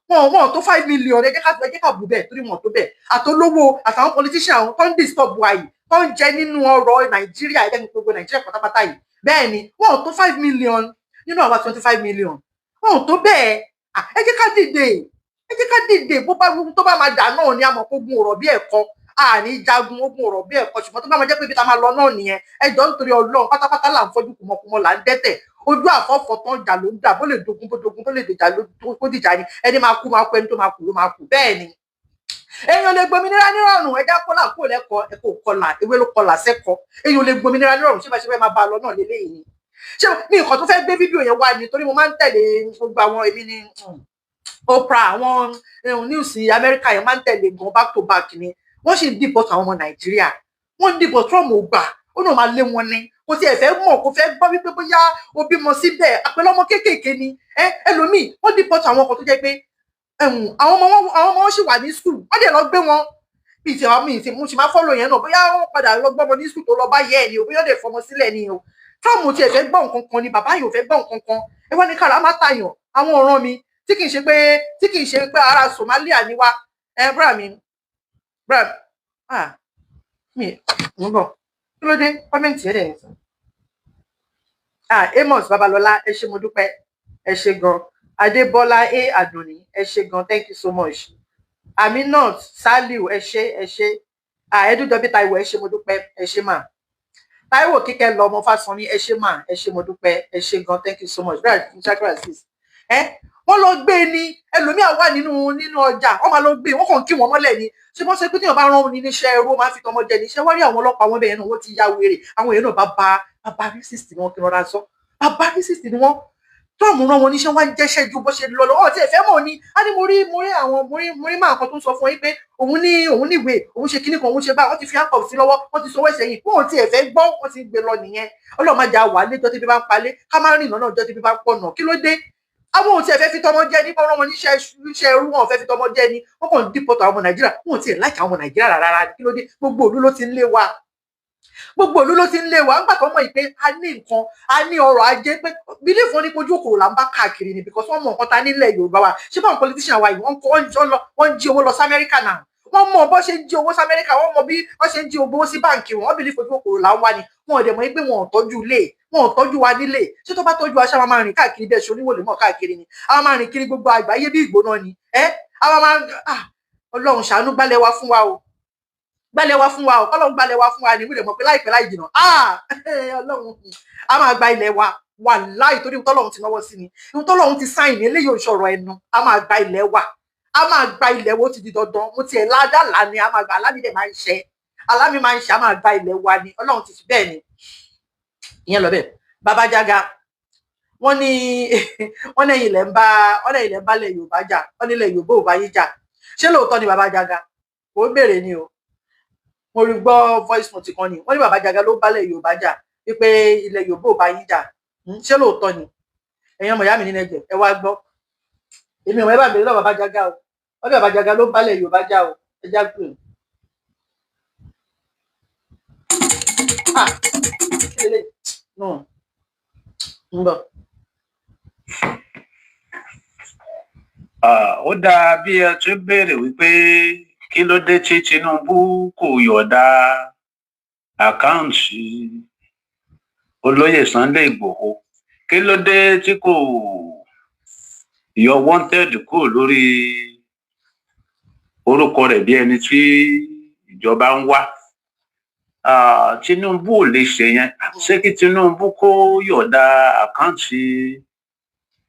wọn ò tó 5 million. Ẹ jẹ́ ká bù bẹ́ẹ̀, torí wọn ò tó bẹ́ẹ̀. Àtolówó àtàwọn politician, àwọn tó ń disturb wa yìí, tó ń jẹ nínú ọrọ̀ Nàìjíríà, ẹ jẹ́ kí gbogbo Nàìjíríà pátápátá yìí, bẹ́ẹ̀ ni, wọn ò tó 5 million nínú àwa 25 million. Wọn ò tó bẹ́ẹ̀. Ẹ jẹ́ ká dìde, ẹ jẹ́ ká dìde. Bó bá tó bá máa dà náà ni, a mọ̀ pé ogun ọ̀rọ̀ bí ẹ̀kọ́, àní jagun ogun ọ̀rọ̀ bí ẹ̀kọ́, ṣùgbọ́n tó bá máa jẹ́ pé ibi tá a máa lọ náà nìyẹn, ẹ jọ̀ọ́, nítorí Ọlọ́run, pátápátá là ń fọ́jú, kùmọ̀kùmọ̀ là ń dẹ́tẹ̀, ojú àfọ́fọ́ tán jà ló ń dà. Bó lè dogun, bó dogun, bó lè dìjà ló kó dìjà ni. Ẹni máa kú máa kú, ẹni tó máa kú ló máa kú. Bẹ́ẹ̀ ni, èèyàn lè gbòmìnira nírọ̀rùn. Ẹja kọ́là kó lẹ́kọ̀ọ́, ẹ̀kọ́ kọlà, ewé ló kọlà sẹ́kọ̀ọ́. Èèyàn lè gbòmìnira nírọ̀rùn. Ṣé bá ṣe fẹ́ máa bá a lọ náà lélẹ́yìí ni? Ṣé mi nǹkan tó fẹ́ gbé fídíò yẹn wá ni, torí mo máa ń tẹ̀lé gbogbo àwọn, èmi ni Oprah, àwọn news Amẹ́ríkà yẹn máa ń tẹ̀lé gan, back to back ni. Wọ́n sì ń deport àwọn ọmọ Nàìjíríà, wọ́n ń deport. Trump ò gbà, ó náà máa lé wọn ní, kò tiẹ̀ fẹ́ mọ̀, kò fẹ́ gbọ́ wípé bóyá o bímọ síbẹ̀ àpẹẹrẹ ọmọ kéékèèké ni. Ẹlòmíì, wọ́n deport àwọn kan tó jẹ́ pé àwọn ọmọ wọn sì wà ní school, wọ́n dẹ̀ lọ gbé wọn. Bíi ti àwọn míì tí mo sì máa follow yẹn náà, bóyá wọ́n padà lọ gbọ́mọ ní school tó lọ bá yẹ ẹ̀ ni o, bóyá ó dẹ̀ fọmọ sílẹ̀ ni o. Trump tiẹ̀ fẹ́ gbọ́ nǹkan kan ni, bàbá yìí ò fẹ́ gbọ́ nǹkan kan. Ẹ wá ní kára má tàyàn. Àwọn ọ̀ràn mi tí kì í ṣe pé ará Somalia ni wá. Ẹ bra mi, bra ah mi ń bọ̀. Kí ló dé? Comment ẹ̀ dẹ̀ sọ. Ah, Amos Babalọlá, ẹ ṣé, mo dúpẹ́, ẹ ṣé gan. Adébọ́lá A Àdùnní, ẹ ṣé gan, thank you so much. Aminat Saliu, ẹ ṣé, ẹ ṣé. Ah, Ẹdúnjọbí Táíwò, ẹ ṣé, mo dúpẹ́, ẹ ṣé mà. Táíwò Kíkẹ́ lọ ọmọ Fásánmi, ẹ ṣé mà, ẹ ṣé, mo dúpẹ́, ẹ ṣé gan, thank you so much. Bẹ́ẹ̀ Shakira sis ẹ, wọ́n lọ gbé ni. Ẹlòmíà wà nínú ọjà, wọ́n máa lọ gbé, wọ́n kàn kí wọ́n mọ́lẹ̀ ni. Ṣé wọ́n ṣe pé téèyàn bá rán ni níṣẹ́ ẹrú, ó máa ń fi tọmọ jẹ ní iṣẹ́. Wọ́n rí àwọn ọlọ́pàá wọn bẹ́ẹ̀ náà, wọ́n ti ya wèrè. Àwọn èèyàn náà, bá bàbá racist ni wọ́n, kí rọra sọ, bàbá racist ni wọ́n. Trump rán wọn níṣẹ́, wọ́n ń jẹ́ṣẹ́ ju bó ṣe lọ lọ. Ọ̀ tí ẹ fẹ́ mọ̀ ni a ní mo rí àwọn mo rí máa kan tó ń sọ fún yín pé òun ní, òun níwèé, òun ṣe kíní kan, òun ṣe báyìí, wọ́n ti fi handcuff sí lọ́wọ́, wọ́n ti sọwọ́ ẹ̀sẹ̀ yìí, wọ́n ò tiẹ̀ fẹ́ gbọ́, wọ́n ti gbé lọ nìyẹn. Ọlọ́run má jà wà lẹ́jọ́ tí bí bá ń palẹ̀, ká má rìn lọ́nà ọjọ́ tí bí bá ń pọ̀nà. Kí ló dé? Àwọn ò tiẹ̀ fẹ́ fi tọmọ jẹ ní bọ́n wọn níṣẹ́ iṣẹ́ ẹrú, wọn ò fẹ́ fi tọmọ jẹ ní. Wọ́n kàn ń deport àwọn ọmọ Nàìjíríà, wọn ò tiẹ̀ like àwọn ọmọ Nàìjíríà rárá. Kí ló dé? Gbogbo òlu ló ti ń lé wa, gbogbo òlu ló ti ń lé wa. Nígbà tó mọ̀ yìí pé a ní nǹkan, a ní ọrọ̀ ajé, pé belief wọn ní kojú òkòrò là ń bá káàkiri ni, because wọ́n mọ̀ nǹkan ta nílẹ̀ Yorùbá wa. Ṣé báwọn politician wa yìí, wọ́n kọ́, wọ́n ń jí owó lọ sí Amẹ́ríkà náà? Wọ́n mọ̀ bó ṣe ń jí owó sí Amẹ́ríkà, wọ́n mọ̀ bí wọ́n ṣe ń jí owó sí báǹkì wọn. Wọ́n believe ojú òkòrò là ń wá ni. Wọn ò dẹ̀ mọ̀ pé wọn ò tọ́jú ilé, wọn ò tọ́jú wa nílé. Ṣé tó bá tọ́jú wa, ṣá máa rìn káàkiri bẹ́ẹ̀ ṣe oníwòlè mọ̀ káàkiri ni? A máa rìn kiri gbogbo àgbáyé bí ìgbóná ni. Ẹ a máa, ah, Ọlọ́run ṣàánú, gbálẹ̀ wa fún wa o, gbálẹ̀ wa fún wa o. Kọ́lọ́run gbálẹ̀ wa fún wa ní ìwúlẹ̀ mọ̀ pé láìpẹ́ láì jìnnà, ah, Ọlọ́run a máa gba ilẹ̀ wa wà láì, torí ohun tọ́lọ́run ti náwó sí ni, ohun tọ́lọ́run ti sign ní eléyìí, òṣòro ẹnu. A máa gba ilẹ̀ wa, a máa gba ilẹ̀ wo, ó ti di dandan. Mo tiẹ̀ ládàlá ni a máa gba, alámì dẹ̀ máa ń ṣe, alámì máa ń ṣe, a máa gba ilẹ̀ wa ni. Ọlọ́run ti fi bẹ́ẹ̀ ni ìyẹn lọ bẹ́ẹ̀. Bàbá Jága, wọ́n ní ilẹ̀ ń bá ilẹ̀ Yorùbá jà, wọ́n ní ilẹ̀ Yorùbá ò bá yín jà. Ṣé lóòótọ́ ni, Bàbá Jága? Kò ń béèrè ni o. Mo rí gbọ́ voice note kan ni, wọ́n ní Bàbá Jága ló bá ilẹ̀ Yorùbá jà, wípé ilẹ̀ Yorùbá ò bá yín jà. Ṣé lóòótọ́ ni? Ẹ̀yin ọmọ ìyá mi nínú ẹ̀jẹ̀, ẹ wá gbọ́. Èmi ò mọ̀, ẹ bá bèrè lọ́wọ́ Bàbá Jága o. Wọ́n ní bàbá Jàgà ló ń bálẹ̀ Yorùbá jà o. Ẹ já gbé. Ah, kí lélẹ̀? No, ń bọ̀. Ó dáa bí ẹ tún béèrè wípé kí ló dé tí Tinubu kò yọ̀ọ̀da àkáǹtì olóyè Sunday Ìgbòho, kí ló dé tí kò yọ wanted kúrò lórí orúkọ rẹ̀ bí ẹni tí ìjọba ń wá. Tinubu ò lè ṣe yẹn. Ṣé kí Tinubu kó yọ̀ọ̀da àkáǹtì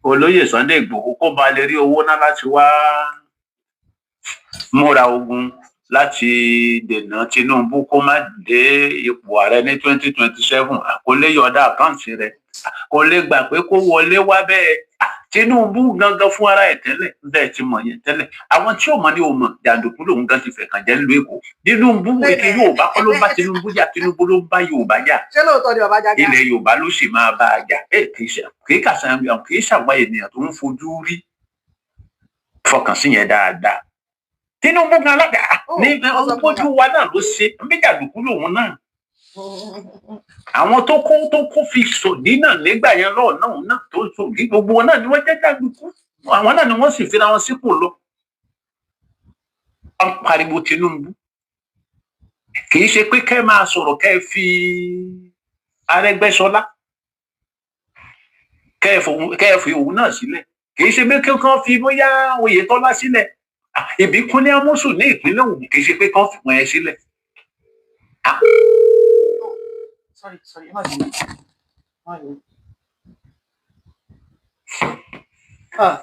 olóyè Sunday Ìgbòho kó ba lè rí owó ná láti wá múra ogun láti dènà Tinubu kó má dé ipò ààrẹ ní 2027? Kò lè yọ̀ọ̀da àkáǹtì rẹ̀, kò lè gbà pé kó wọlé wá bẹ́ẹ̀. Tinubu gangan fún ara ẹ̀ tẹ́lẹ̀ bẹ́ẹ̀ ti mọ̀ yẹn tẹ́lẹ̀. Àwọn tí ò mọ̀ ni ò mọ̀. Jàǹdùkú lòun gan ti fẹ̀kàn jẹ́ nílùú Èkó. Tinubu ètò Yorùbá kọ́ ló ń bá Tinubu jà, Tinubu ló ń bá Yorùbá jà. Ṣé lóòótọ́ ni bàbá Jàgà? Ilẹ̀ Yorùbá ló sì máa bá a jà. Ẹ kì í ṣe kì í kàṣà, kì í ṣàwọn ènìyàn tó ń fojú rí. Fọkàn sí yẹn dáadáa. Tinubu gan alága ní ojú wa náà ló ṣe méjàdùkú lòun náà. Àwọn tó kó fi sòdí náà nígbà yẹn lọ́ọ̀ náà náà tó sòdí, gbogbo wọn náà ni wọ́n jẹ́ jàǹdùkú. Àwọn náà ni wọ́n sì fira wọn sípò lọ. Wọ́n pariwo Tinubu. Kì í ṣe pé kẹ́ máa sọ̀rọ̀ kẹ́ fi Arẹ́gbẹ́ṣọlá kẹ́ fi òun náà sílẹ̀. Kì í ṣe pé kí wọ́n fi bóyá Oyètọ́lá sílẹ̀, Ìbíkúnlé Amósùn ní ìpínlẹ̀ Ògùn. Kì í ṣe pé kán fi wọn yẹn sílẹ̀. Sorry, sorry, ẹ má bínú, má bínú. Ah,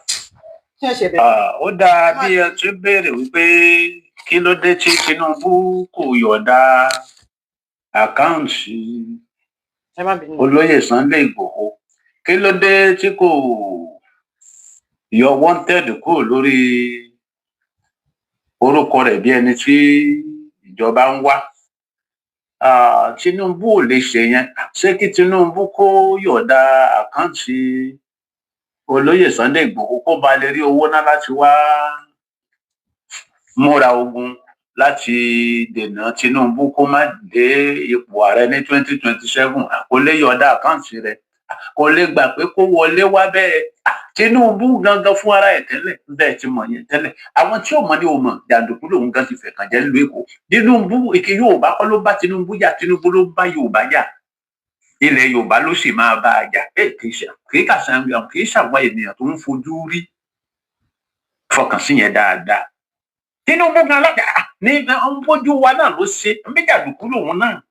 kí ẹ ṣe bẹ̀rẹ̀. Ó dáa bí ẹ tún béèrè wípé kí ló dé tí Tinubu kò yọ̀ọ̀da àkáǹtì Ẹ má bínú. olóyè Sunday Ìgbòho, kí ló dé tí kò yọ wanted kúrò lórí orúkọ rẹ̀ bí ẹni tí ìjọba ń wá. Tinubu ò lè ṣe yẹn. Ṣé kí Tinubu kó yọ̀ọ̀da àkáǹtì olóyè Sunday Ìgbòho kó ba lè rí owó ná láti wá múra ogun láti dènà Tinubu kó má dé ipò ààrẹ ní 2027? Kò lè yọ̀ọ̀da àkáǹtì rẹ̀, kò lè gbà pé kó wọlé wá bẹ́ẹ̀. Tinubu gangan fún ara ẹ̀ tẹ́lẹ̀ bẹ́ẹ̀ ti mọ̀ yẹn tẹ́lẹ̀. Àwọn tí ò mọ̀ ni ò mọ̀. Jàǹdùkú lòun gan ti fẹ̀kàn jẹ́ nílùú Èkó. Tinubu èké Yorùbá kọ́ ló bá Tinubu jà, Tinubu ló bá Yorùbá jà. Ilẹ̀ Yorùbá ló sì máa bá a jà. Ẹ kì í ṣe kì í kàṣà, kì í ṣàwọn ènìyàn tó ń fojú rí. Fọkàn sí yẹn dáadáa. Tinubu gan alága ní ojú wa náà ló ṣe méjàdùkú lòun náà.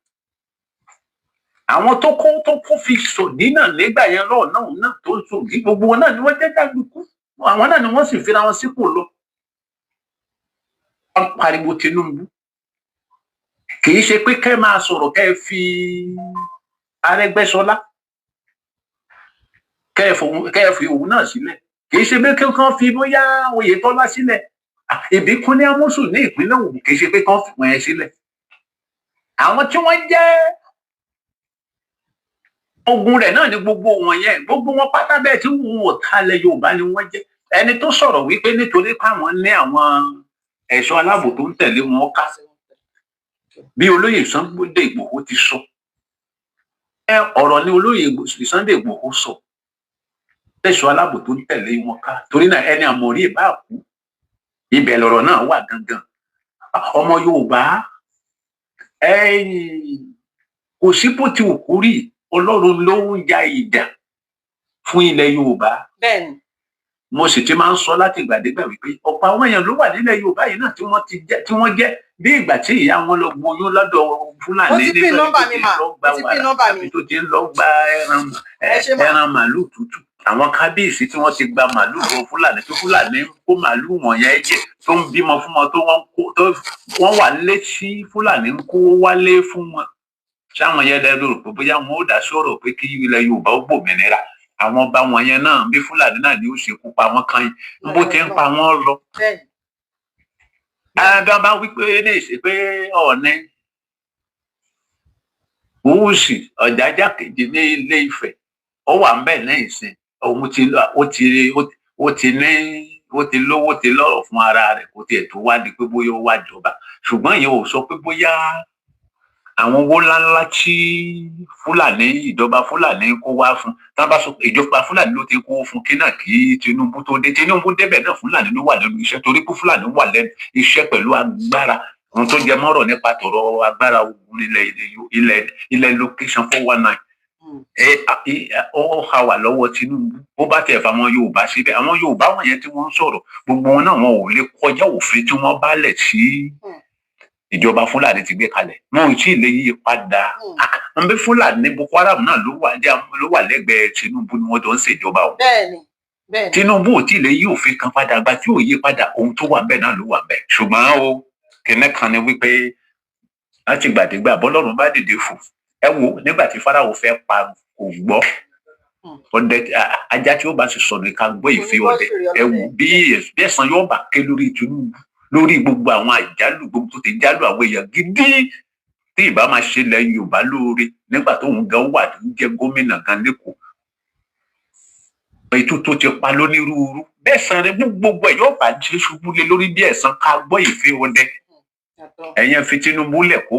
Àwọn tó kó fi sòdí náà nígbà yẹn lọ́ọ̀ náà náà tó sòdí, gbogbo wọn náà ni wọ́n jẹ́ jàǹdùkú. Àwọn náà ni wọ́n sì fira wọn sípò lọ. Wọ́n pariwo Tinubu. Kì í ṣe pé kẹ́ máa sọ̀rọ̀ kẹ́ fi Arẹ́gbẹ́ṣọlá kẹ́ fi òun náà sílẹ̀. Kì í ṣe pé kí wọ́n fi bóyá Oyètọ́lá sílẹ̀, Ìbíkúnlé Amósùn ní ìpínlẹ̀ Ògùn. Kì í ṣe pé kán fi wọn yẹn sílẹ̀. Àwọn tí wọ́n jẹ́ ogun rẹ̀ náà ni gbogbo wọn yẹn, gbogbo wọn pátá bẹ́ẹ̀ tí wọn ò talẹ̀ Yorùbá ni wọ́n jẹ́. Ẹni tó sọ̀rọ̀ wípé nítorí páwọn ní àwọn ẹ̀ṣọ́ aláàbò tó ń tẹ̀lé wọn ká, bí olóyè Sunday Ìgbòho ti sọ, ẹ ọ̀rọ̀ ni olóyè Sunday Ìgbòho sọ, ẹ̀ṣọ́ aláàbò tó ń tẹ̀lé wọn ká. Torí náà, ẹni àmọ̀rí ìbá kú, ibẹ̀ lọ̀rọ̀ náà wà gangan. Ọmọ Yorùbá, kò sí bó ti wù kó rí, Ọlọ́run ló ń ja ìjà fún ilẹ̀ Yorùbá. Mo sì ti máa ń sọ láti ìgbàdégbà wípé ọ̀pọ̀ àwọn èèyàn ló wà nílẹ̀ Yorùbá yìí náà tí wọ́n ti jẹ́, tí wọ́n jẹ́ bí ìgbà tí ìyá wọn lọ gboyún lọ́dọ̀ Fúlàní nígbà tó ti lọ gba wàrà tàbí tó ti lọ gba ẹran màálù tútù. Àwọn kábíyèsí tí wọ́n ti gba màálù lọ Fúlàní, tó Fúlàní ń kó màálù wọ̀nyẹn jẹ, tó ń bímọ fún wọn, tó wọ́n kó tó wọ́n wà létí Fúlàní ń kó wálé fún wọn, sáwọn yẹn lẹ́nu rò pé bóyá wọn ò dá sọ̀rọ̀ pé kí ilẹ̀ Yorùbá ó gbòmìnira. Àwọn ọba wọn yẹn náà, bí Fúlàní náà ni ó ṣekú pa wọn kan yìí, bó ti ń pa wọn lọ. Bí wọn bá wí pé ní ìṣe pé Ọọ̀ni Òwúsì Ọ̀jájá kejì ní Ilé Ifẹ̀ ó wà ń bẹ̀ ní ìsìn, òun ti ó ti ní Ó ti lówó, ti lọ́rọ̀ fún ara rẹ̀ kó tiẹ̀ tó wá di pé bóyá ó wá jọba. Ṣùgbọ́n ìyẹn ò sọ pé bóyá àwọn owó ńláńlá tí Fúlàní, ìjọba Fúlàní kó wá fún, tá a bá sọ pé ìjọba Fúlàní ló ti kó fún kí náà kí Tinubu tó dé. Tinubu débẹ̀ náà, Fúlàní ló wà lẹ́nu iṣẹ́, torí pé Fúlàní wà lẹ́nu iṣẹ́ pẹ̀lú agbára ohun tó jẹ mọ́rọ̀ nípa tọ̀rọ̀ agbára ogun ilẹ̀ location 419. Ó ha wà lọ́wọ́ Tinubu. Bó bá tẹ̀ fà àwọn Yorùbá síbẹ̀, àwọn Yorùbá wọ̀nyẹn tí wọ́n ń sọ̀rọ̀, gbogbo wọn náà, wọn ò lè kọjá òfin tí wọ́n bá lẹ̀ sí ìjọba Fúlàní ti gbé kalẹ̀. Wọn ò tí ì lè yí padà. Nbí Fúlàní Boko Haram náà ló wà lẹ́gbẹ̀ẹ́ Tinubu ni wọ́n jọ ń ṣèjọba o. bẹ́ẹ̀ni bẹ́ẹ̀ni Tinubu ò tí ì lè yí òfin kan padà. Gba tí ò yí padà, ohun tó wà ńbẹ̀ náà ló wà ńbẹ̀. Ṣùgbọ́n o kìnìún kan ni wípé láti gbàdégbà, bọ́lọ́run bá dìde fò, ẹ wo nígbà tí Fáráò fẹ́ pa, kò gbọ́. Ọdẹ ajá tí ó bá sì sọnù ká gbọ́ ìfẹ́ ọdẹ. Ẹ wò bí ẹ̀san yóò bá ké lórí Tinubu, lórí gbogbo àwọn àjálù gbogbo tó ti jálù àwọn èèyàn gidi tí ìbá máa ṣe ilẹ̀ Yorùbá lóore nígbà tóun gan wà tó ń jẹ́ gómìnà gan lẹ́kọ̀ọ́, ètò tó ti pa lónírúurú bẹ́ẹ̀ san rẹ gbogbo ẹ̀ yóò bá ṣe ṣubú lé lórí bí ẹ̀san ká gbọ́ ìfẹ́ ọdẹ. Ẹ̀yẹn fi Tinubu lẹ̀ kó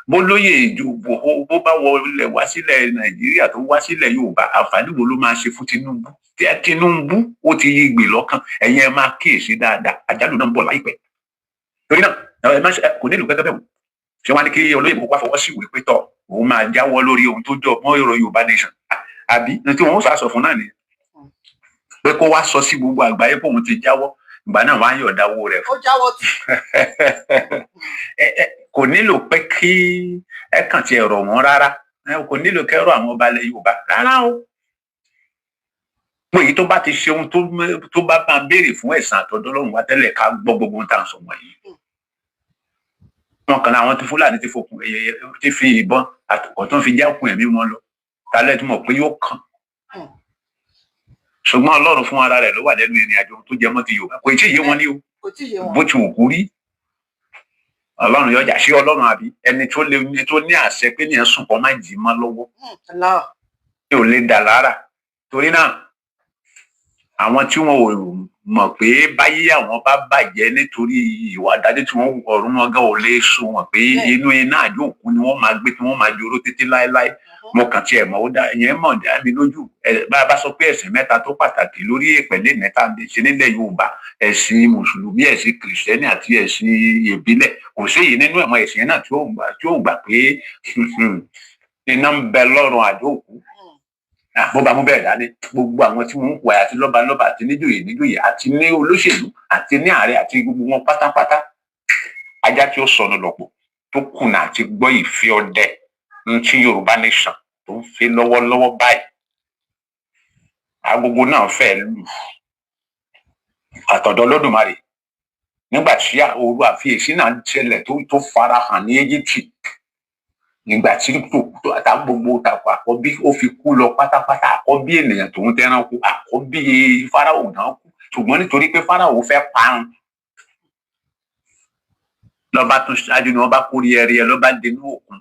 bó lóye ìjòbó, bó bá wọlé wá sílẹ̀ Nàìjíríà, tó wá sílẹ̀ Yorùbá, àǹfààní wo ló máa ṣe fún Tinubu? Tí Tinubu ó ti yí gbè lọ́kàn, ẹ̀yin ẹ máa kíyèsí dáadáa, àjálù náà ń bọ̀ láìpẹ́. Torí náà ẹ má ṣe kò nílùú pẹ́pẹ́ bẹ́ẹ̀ wò ṣé wọ́n á ní kí olóyè kó wá fọwọ́ sí ìwé pé tọ̀, òun máa jáwọ́ lórí ohun tó jọ mọ́ èrò Yorùbá nation, àbí ní tí wọ́n ó sàsọ fún náà ni pé kó wá sọ sí gbogbo àgbáyé pé òun ti jáwọ́. Ìgbà náà wọ́n á yọ̀ọ̀dá owó rẹ̀ fún. Ó jáwọ́ tì. Kò nílò pé kí ẹ kàn ti ẹ̀rọ wọn rárá, kò nílò kẹ́rọ àwọn ọba ilẹ̀ Yorùbá rárá o. Pé èyí tó bá ti ṣe ohun tó bá máa béèrè fún ẹ̀san àtọ̀dọ̀ Ọlọ́run wá tẹ́lẹ̀, ká gbọ́ gbogbo ohun tá à ń sọ wọ̀nyí. Wọn kàn láwọn tí Fúlàní ti fokùn ti fi ìbọn àtọkọ tó ń fi jákun ẹ̀mí wọn lọ tálẹ́ tí mọ̀ pé yóò kàn. Ṣùgbọ́n Ọlọ́run fún ara rẹ̀ ló wà lẹ́nu ìrìn àjò tó jẹ mọ́ ti Yorùbá. Kò tí ì yé wọn ní o. Kò tí ì yé wọn. Bó ti wù kú rí, Ọlọ́run yọjà sí Ọlọ́run, àbí ẹni tó lè tó ní àṣẹ pé ní ẹ̀ sùn kọ́ má jì í mọ́ lọ́wọ́ tí ò lè dà lára. Torí náà àwọn tí wọn ò mọ̀ pé báyé àwọn bá bàjẹ́ nítorí ìwà àdájọ́ tí wọ́n ọ̀run wọn gan ò lè sùn wọn pé inú iná àjóòkú ni wọ́n máa gbé tí wọ́n máa joró títí láéláé. Mo kàn tiẹ̀ mọ̀, ó dá ìyẹn mọ̀ dá mi lójú. Ẹ bá a bá sọ pé ẹ̀sìn mẹ́ta tó pàtàkì lórí ìpẹ̀lẹ́ mẹ́ta ń ṣe nílẹ̀ Yorùbá, ẹ̀sìn mùsùlùmí, ẹ̀sìn kìrìsìtẹ́nì àti ẹ̀sìn ìbílẹ̀, kò sí èyí nínú ẹ̀mọ́ ẹ̀sìn náà tí ó gbà pé iná ń bẹ lọ́run àjóòkú. Bó bá mú bẹ́ẹ̀ dání, gbogbo àwọn tí wọ́n ń pè àti lọ́balọ́ba àti níjòyè níjòyè àti ní olóṣèlú àti ní ààrẹ àti gbogbo wọn pátápátá, ajá tí ó sọnù lọ́pọ̀ tó kùnà àti gbọ́ ìfẹ́ ọdẹ ń tí Yorùbá nation tó ń fi lọ́wọ́lọ́wọ́ báyìí, agogo náà fẹ́ lù àtọ̀dọ̀ Olódùmarè nígbà tí òru àfiyèsí náà ṣẹlẹ̀ tó farahàn ní Éjíptì, nígbà tí tó àtà gbogbo tàpọ̀ àkọ́bí ó fi kú lọ pátápátá, àkọ́bí ènìyàn tòun tẹranko, àkọ́bí Fáráò náà kú. Ṣùgbọ́n nítorí pé Fáráò fẹ́ parun, lọ́ba tún ṣáájú ni wọ́n bá kórí ẹrí ẹ lọ́ba dénú òkun.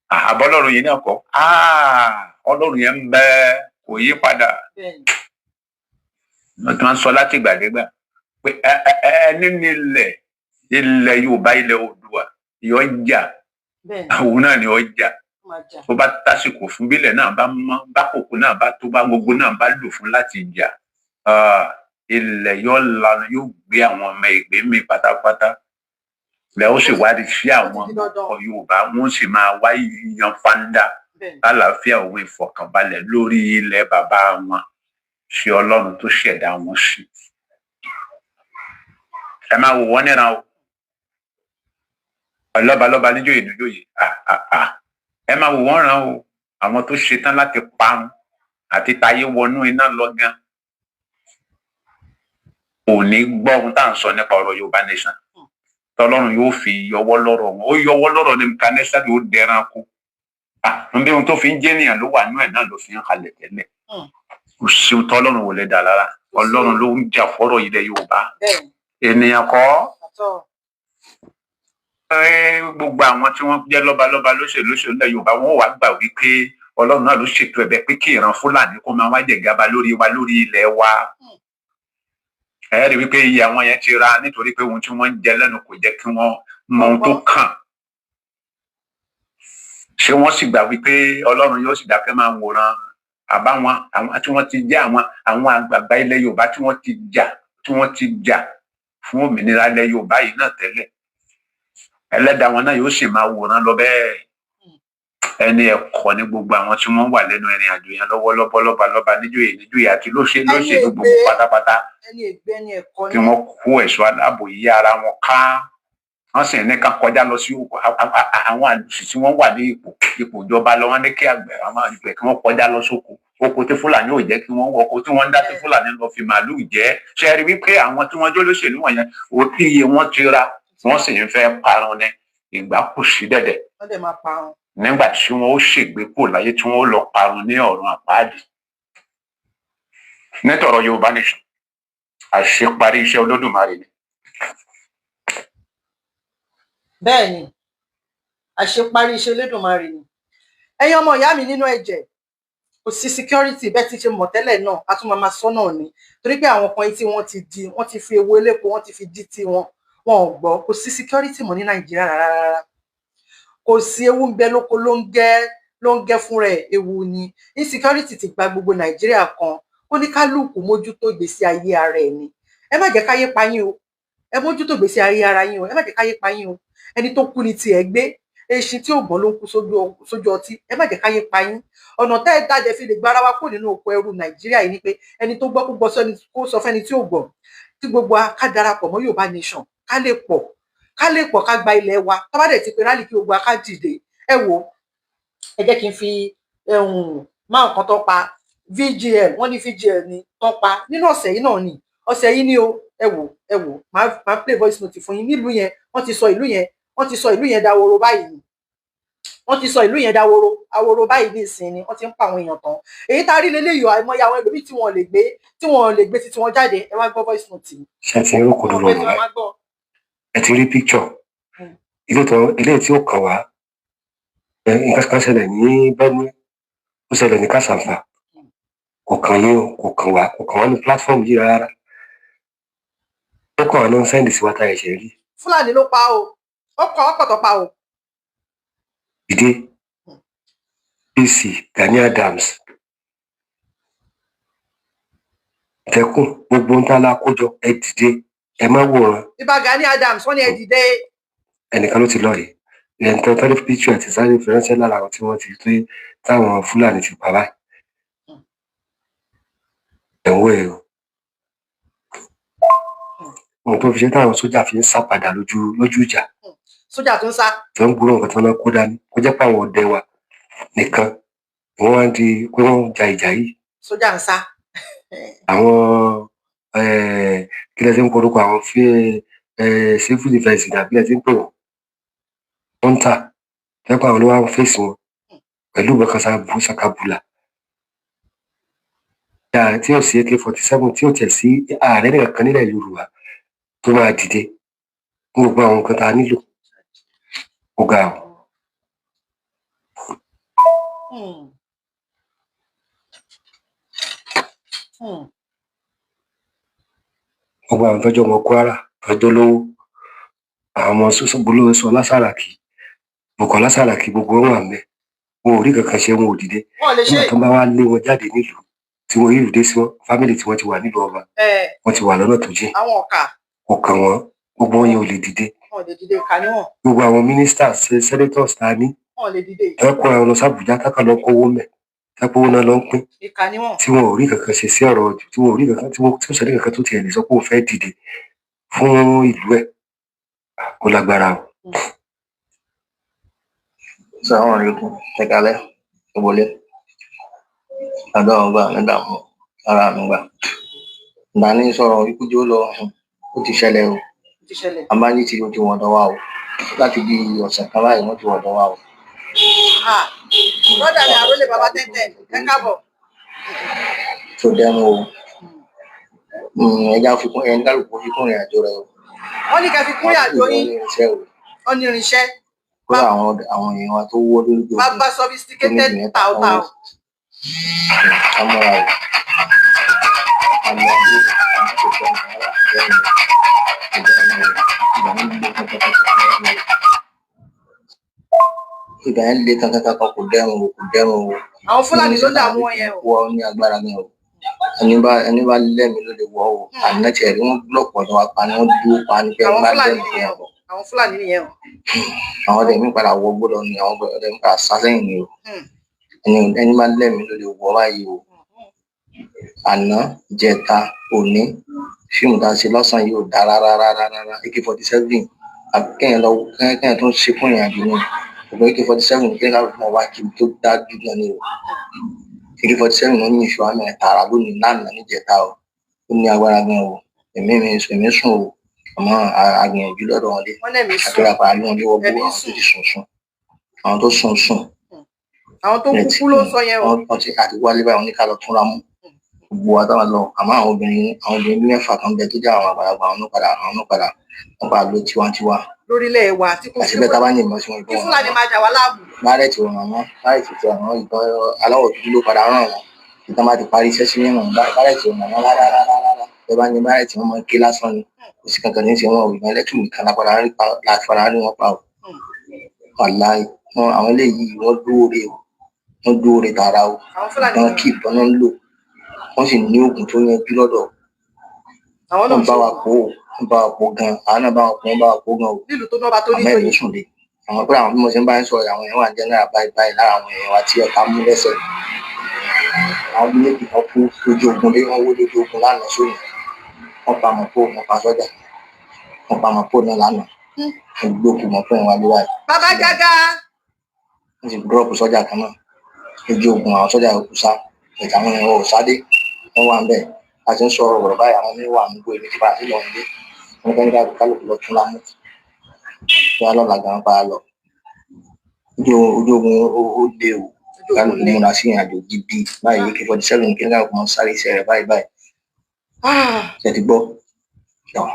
Àbọ̀lọ́run yìí náà kọ́, Ọlọ́run yẹn ń bẹ, kò yí padà. Wọ́n ti máa ń sọ láti ìgbàdégbà pé ẹni nílẹ̀ ilẹ̀ Yorùbá, ilẹ̀ Oòduà yọ jà, òun náà ni ó jà. Tó bá tásìkò fún, bílẹ̀ náà bá mọ́, bá kòkó náà bá tó, bá gbogbo náà bá lò fún láti jà, ilẹ̀ yóò lanu, yóò gbé àwọn ọmọ ìgbé mi pátápátá lẹ, ó sì wádìí sí àwọn ọkọ Yorùbá, wọn sì máa wá yan fanda lálàáfíà òun ìfọ̀kànbalẹ̀ lórí ilẹ̀ bàbá wọn ṣe Ọlọ́run tó ṣẹ̀dá wọn sí. Ẹ máa wò wọ́n níran o, lọ́balọ́ba, níjòyè níjòyè, ẹ máa wò wọ́n ràn o. Àwọn tó ṣetán láti parun àti tayé wọnú iná lọ gan kò ní gbọ́ ohun tá à ń sọ nípa ọ̀rọ̀ Yorùbá nation, tọlọ́run yóò fi yọwọ́ lọ́rọ̀ wọn. Ó yọwọ́ lọ́rọ̀ ní kanẹ́sà ló dẹranko nbí ohun tó fi ń jẹ́ ènìyàn ló wà nú ẹ̀ náà ló fi ń halẹ̀ tẹ́lẹ̀. Kò sí ohun tọ́lọ́run ò lè dà lára. Ọlọ́run ló ń jà fọ́rọ̀ ilẹ̀ Yorùbá, ènìyàn kọ́. Gbogbo àwọn tí wọ́n jẹ́ lọ́balọ́ba, lóṣèlú lóṣèlú Yorùbá, wọn wàá gbà wípé Ọlọ́run náà ló ṣètò ẹ̀bẹ̀ pé kí ìran Fúlàní kó máa wá jẹ gàba lórí wa, lórí ilẹ̀ wa. Ẹ rí wípé iye àwọn yẹn ti ra nítorí pé ohun tí wọ́n ń jẹ lẹ́nu kò jẹ́ kí wọ́n mọ ohun tó kàn. Ṣé wọ́n sì gbà wípé Ọlọ́run yóò sì dákẹ́ máa wòran àbáwọn àwọn tí wọ́n ti jẹ́ àwọn àgbààgbà ilẹ̀ Yorùbá tí wọ́n ti jà, tí wọ́n ti jà fún òmìnira ilẹ̀ Yorùbá yìí náà tẹ́lẹ̀? Ẹlẹ́dàá wọn náà yóò sì máa wòran lọ bẹ́ẹ̀. Ẹni ẹ̀kọ́ ní gbogbo àwọn tí wọ́n wà lẹ́nu ìrìn àjò yẹn lọ́wọ́lọ́wọ́, lọ́ba lọ́ba, níjòyè níjòyè àti lóṣèlú gbogbo pátápátá, ẹni ègbé, ẹni ẹ̀kọ́ kí wọ́n kó ẹ̀ṣọ́ aláàbò yí ara wọn ká. Wọ́n sì ní ká kọjá lọ sí àwọn àlùsí tí wọ́n wà ní ipò ìjọba lọ. Wọ́n ní kí àgbẹ̀, àwọn àgbẹ̀, kí wọ́n kọjá lọ sóko, oko tí Fúlàní ò jẹ́ kí wọ́n wọ oko tí wọ́n ń dá, tí Fúlàní lọ fi màálùú jẹ. Ṣe rí wípé àwọn tí wọ́n jó lóṣèlú wọ̀nyẹn, òtí iye wọn ti ra, wọ́n sì ń fẹ́ parun ní ìgbà kù sí dẹ̀dẹ̀ Wọ́n dẹ̀ máa parun. nígbà tí wọ́n ó ṣègbè kò láyé, tí wọ́n ó lọ parun ní ọ̀run àpáàdì. Nítọ̀rọ̀ Yorùbá Nation, àṣeparí iṣẹ́ Olódùmarè ni. Bẹ́ẹ̀ ni, àṣeparí iṣẹ́ Elédùmarè ni. Ẹ̀yin ọmọ ìyá mi nínú ẹ̀jẹ̀, kò sí security bẹ́ẹ̀ ti ṣe mọ̀ tẹ́lẹ̀ náà. A tún máa máa sọ náà ni, torí pé àwọn kan tí wọ́n ti di, wọ́n ti fi ewu elépo, wọ́n ti fi dí tí wọn, wọn ò gbọ́. Kò sí security mọ́ ní Nàìjíríà rárá rárá, kò sí. Ewu ń bẹ lóko, ló ń gẹ́, ló ń gẹ́ fúnra ẹ̀. Ewu ni insecurity ti gba gbogbo Nàìjíríà kan. Kó ní kálukú mójútó ìgbésí ayé ara ẹ̀ ni. Ẹ má jẹ́ káyé pa yín o. Ẹ mójútó ìgbésí ayé ara yín o. Ẹ má jẹ́ káyé pa yín o. Ẹni tó kú ni tiẹ̀ gbé. Eṣin tí ò gbọ́n ló ń kú sójú ọtí. Ẹ má jẹ́ káyé pa yín. Ọ̀nà tẹ́ ẹ dájẹ́ fi lè gbára wa kúrò nínú oko ẹrú Nàìjíríà yìí ni pé ẹni tó gbọ́ kó gbọ́ sọ́ni, kó sọ fẹ́ni tí ò gbọ́, tí gbogbo wa ká darapọ̀ mọ́ Yorùbá Nation, ká lè pọ̀, ká lè pọ̀, ká gba ilẹ̀ wa. Tó bá dẹ̀ ti pé rally, kí gbogbo wa ká dìde. Ẹ wo, ẹ jẹ́ kí n fi máa nǹkan tó pa VGL. Wọ́n ní VGL ni tó pa nínú ọ̀sẹ̀ yìí náà ni, ọ̀sẹ̀ yìí ni o. Ẹ wò, ẹ wò, máa play voice note fún yín nílùú yẹn. Wọ́n ti sọ ìlú yẹn, wọ́n ti sọ ìlú yẹn dahoro báyìí ni. Wọ́n ti sọ ìlú yẹn dahoro ahoro báyìí ní ìsìn ni. Wọ́n ti ń pa àwọn èèyàn tán. Èyí tá a rí leléyìí o, àìmọye àwọn ẹlòmíì tí wọ́n lè gbé títí wọn jáde. Ẹ wá gbọ́ voice note yìí. Ṣe ti ń rókò Mo dúró pé tí ọ̀rọ̀ wọ́n báyìí? máa gbọ́. Ẹ ti rí picture ilé tó ilé tí ó kàn wá. Nǹkan kan ṣẹlẹ̀ ní Benue, ó ṣẹlẹ̀ ní Kàṣàǹfà, kò kàn yín o, kò kàn wá, kò kàn wá ní platform yìí rárá. Ó kàn wá náà send sí wa tá ẹ̀ṣẹ̀ rí. Fúlàní ló pa o. Ó kọ ọkọ̀ tó pa o. Ìdí PC Gani Adams tẹkùn gbogbo ń tá la kójọ, ẹ dìde, ẹ má wòran. Ibà Gani Adams, wọ́n ní ẹ dìde. Ẹnìkan ló ti lọ rèé, ẹni tó tọ́lé picture ẹ̀ ti sáré fi ránṣẹ́ lára àwọn tí wọ́n ti tó táwọn Fúlàní ti pa báyìí. Ẹ̀ ń wò ẹ̀ o, ohun tó fi ṣe táwọn sójà fi ń sá padà lójú ìjà. Sójà tó ń sá. Tó ń gbúrò nǹkan tí wọ́n kó dání, kó jẹ́ pé àwọn ọdẹ wa nìkan ni wọ́n wá ń di pé wọ́n ń ja ìjà yìí. Sójà ń sá. Àwọn kí lẹ ti ń porúkọ àwọn fi civil defence ní àbí lẹ ti ń pè wọ́n, wọ́n ń tà lẹ́pọ̀, àwọn ló wá ń fèsì wọn pẹ̀lú ìbọn kan sábú sakabula dáa, tí ò sí AK-47, tí ò tẹ̀ sí ààrẹ nìkan kan nílẹ̀ Yorùbá tó máa dìde fún gbogbo àwọn nǹkan tá a nílò. Ó ga o. Gbogbo àwọn tọ́jú ọmọ Kwara, tọ́jú olówó, àwọn ọmọ Sọ́sọ́gbólóso Sọlá Sàràkí, Bùkọ́lá Sàràkí, gbogbo wọn wà ńbẹ̀, wọn ò rí kankan ṣe, wọn ò dìde. Wọn ò lè ṣe. Nígbà tó ń bá wá lé wọn jáde nílùú tí wọn yìí dé sí wọn, family tí wọn ti wà nílùú ọba, wọn ti wà lọ́nà tó jìn. Àwọn ọ̀kà. Kò kàn wọ́n, gbogbo wọn yẹn ò lè dìde. Wọn ò lè dìde, ìkà níwọ̀n. Gbogbo àwọn ministers, senators tá a ní, Wọn ò lè dìde. ẹ kóra wọn lọ sí Àbújá, kákan lọ kówó mẹ, kápẹ́ owó náà lọ ń pín. Ìkà níwọ̀n. Tí wọn ò rí kankan ṣe sí ọ̀rọ̀, tí wọn ò rí kankan, tí wọn tí ò sẹ́ni kankan tó tiẹ̀ lè sọ pé òun fẹ́ dìde fún ìlú ẹ̀, ó lágbára o. Assalamu alaikum. Ẹ kálẹ́, ẹ wọlé. Àdúrà ọgbà nídààmú ara mi gbà. Ìgbà ní sọ̀rọ̀ ikú jó lọ, ó ti ṣẹlẹ̀ o. Ó ti ṣẹlẹ̀. Àbájí ti ti wọ̀dọ̀ wa o. Láti bí ọ̀sẹ̀ kan báyìí wọ́n ti wọ̀dọ̀ wa o. Ah, brother mi, àrólé baba tẹ́tẹ́, ẹ káàbọ̀. Tó dẹnu o. Ẹja fi kún ẹni kálukú fi kún ìrìn àjò rẹ o. Wọ́n ní kẹ́ fi kún ìrìnàjò yín. Irinṣẹ́ o. Wọ́n ní irinṣẹ́. Kódà àwọn èèyàn wa tó wọ́ lórí ogun. Bàbá sophisticated tàótàó. Amúra o. Àmọ́ àbúrò àmọ́ kò fẹ́ rárá. dẹrùn, kò dẹrùn o. Ìgbà yẹn le kankankankan, ìgbà yẹn le kankankankan, kò dẹrùn o, kò dẹrùn o. Àwọn Fúlàní ló dààmú wọn yẹn o. Wọ́n ní agbára gan o. Ẹni bá lẹ́mi ló lè wọ́ o. Àná tiẹ̀ rí wọ́n búlọ̀kù ọ̀dọ̀ wa pa ni, wọ́n dúró pa ni pé ẹni Àwọn bá Fúlàní lẹ́mi kó nìyẹn wọn o. bọ̀. Àwọn Fúlàní nìyẹn o. Àwọn ọdẹ mi padà wọ gbọ́dọ̀ ni, àwọn ọdẹ mi padà sá sẹ́yìn ni o. Ẹni bá lẹ́mi ló lè wọ́ báyìí o. Àná, ìjẹta, òní, fíìmù tá a ṣe lọ́sàn-án yìí ò dáa rárá rárá rárá. AK-47 kéèyàn lọ, kéèyàn tó ń ṣe fún ìrìnàjò ni. Ògùn AK-47 kéèyàn ká fún wa kí tó dájú gan ni o. AK-47 ló ní ìṣó àmì tààrà lónìí, lánàá, níjẹta o. Ó ní agbára gan o. Èmi mi èmi sùn o, àmọ́ àgbìyànjú lọ́dọ̀ wọn dé. Wọ́n lẹ́mìí sùn. Àdúrà pa lóhun lé wọ́n bó Ẹ̀mí àwọn tó sùn. ti sùn sùn, àwọn tó sùn sùn. Àwọn tó kúkú ló ń sọ yẹn o. Wọ́n ti àti wálé báyìí, wọ́n ní ká lọ túnra mú gbogbo wa táwọn lọ. Àmọ́ àwọn obìnrin bí mẹ́fà kan bẹ tó jẹ́ àwọn àgbàlagbà, àwọn náà padà wọ́n padà lọ tiwantiwa. Lórílẹ̀ wa tí kò Àti bẹ́ẹ̀ tá a bá ní ìmọ̀ sí wọn, kí ìbọn wọn Fúlàní máa jà wá láàmú. Bárẹ̀tì ò ràn wọ́n, bárẹ̀tì ti ràn wọ́n, ìbọn aláwọ̀ dúdú ló padà ràn wọ́n. Ìtàn bá ti parí iṣẹ́ sí nínú, bárẹ̀tì ò ràn wọ́n rárá rárá rárá. Bẹ́ẹ̀ bá ní bárẹ̀tì, wọ́n máa ń ké lásán ni, kò sí kankan ní í ṣe wọn ò. Ìbọn ẹlẹ́tù nìkan la padà rí pa, la padà rí wọn pa o. Wàláì wọn, àwọn eléyìí wọ́n dúró re o, wọ́n dúró re tààrà o. Àwọn Fúlàní Ìbọn kí ìbọn náà ń lò, wọ́n sì ní oògùn tó yanjú lọ́dọ̀. Àwọn náà Wọ́n ń bá wa ṣòwò kó o, wọ́n bá wa kó gan, àwọn náà bá wa kó, wọ́n bá wa kó gan o. Nílùú tó nọba tó Àmọ́ níjòyè. ẹ̀mí sùn dé àwọn pé àwọn bí mo ṣe ń bá ń sọ̀rọ̀, àwọn èèyàn wà ní general báyìí báyìí lára àwọn èèyàn wa tí ọ̀tá mú lẹ́sẹ̀. Àwọn bí méjì kan kú lójú ogun dé, wọ́n wó lójú ogun lánàá sóyún. Wọ́n pa mọ̀pó, wọ́n pa sọ́jà, wọ́n pa mọ̀pó náà lánàá. Wọ́n gbókù mọ̀pó yẹn wálé báyìí. Bàbá Jágá. Wọ́n sì dúrọ́ọ̀pù sọ́jà kan náà lójú ogun. Àwọn sọ́jà yòókù sá ẹ̀ka, àwọn èèyàn ò sáde, wọ́n wà ń bẹ̀. A ti ń sọ̀rọ̀ ọ̀rọ̀ báyìí, àwọn míín wà nígbó, èmi ti padà sí lọ́run dé. Wọ́n fẹ́ ní kálukú lọ tún lámú kí wọ́n lọ́la gan pa lọ ojú ogun. Ó dé o. Ojú ogun Kálukú le. múra sí ìrìnàjò gidi báyìí. AK-47, kí ní kálukú máa sáré iṣẹ́ rẹ̀ báyìí báyìí. Ṣe ti gbọ́? Tọ́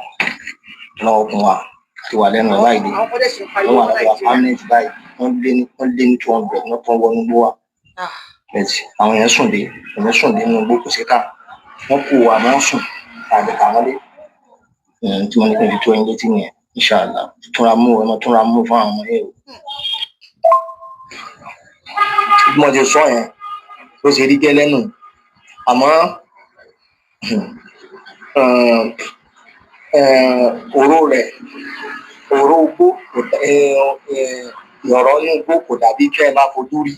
lọ́wọ́ kún wa ti wà lẹ́nu ẹ̀ báyìí dé. Àwọn kan dẹ̀ ṣe ń pariwo Wọ́n wà ní lọ́wọ́ Nàìjíríà. permanent báyìí. Wọ́n lé ní 200 wọ́n tán wọnú gbó wa. But àwọn èèyàn sùn dé, èèyàn sùn dé nínú igbó, kò sí ká wọ́n kó wa, àmọ́ wọ́n sùn àbí ká wọ́n dé. Tí wọ́n ní kí n fi tó ẹyin létí nìyẹn. Inshallah, túnra mú, ẹ máa túnra mú fún àwọn ọmọ yẹn o. Bí mo ti sọ yẹn, ó ṣe rí gẹ́lẹ́ nù. Àmọ́ òró rẹ̀, òró igbó kò ìọ̀rọ̀ inú igbó kò dàbí kẹ́ ẹ bá fojú rí.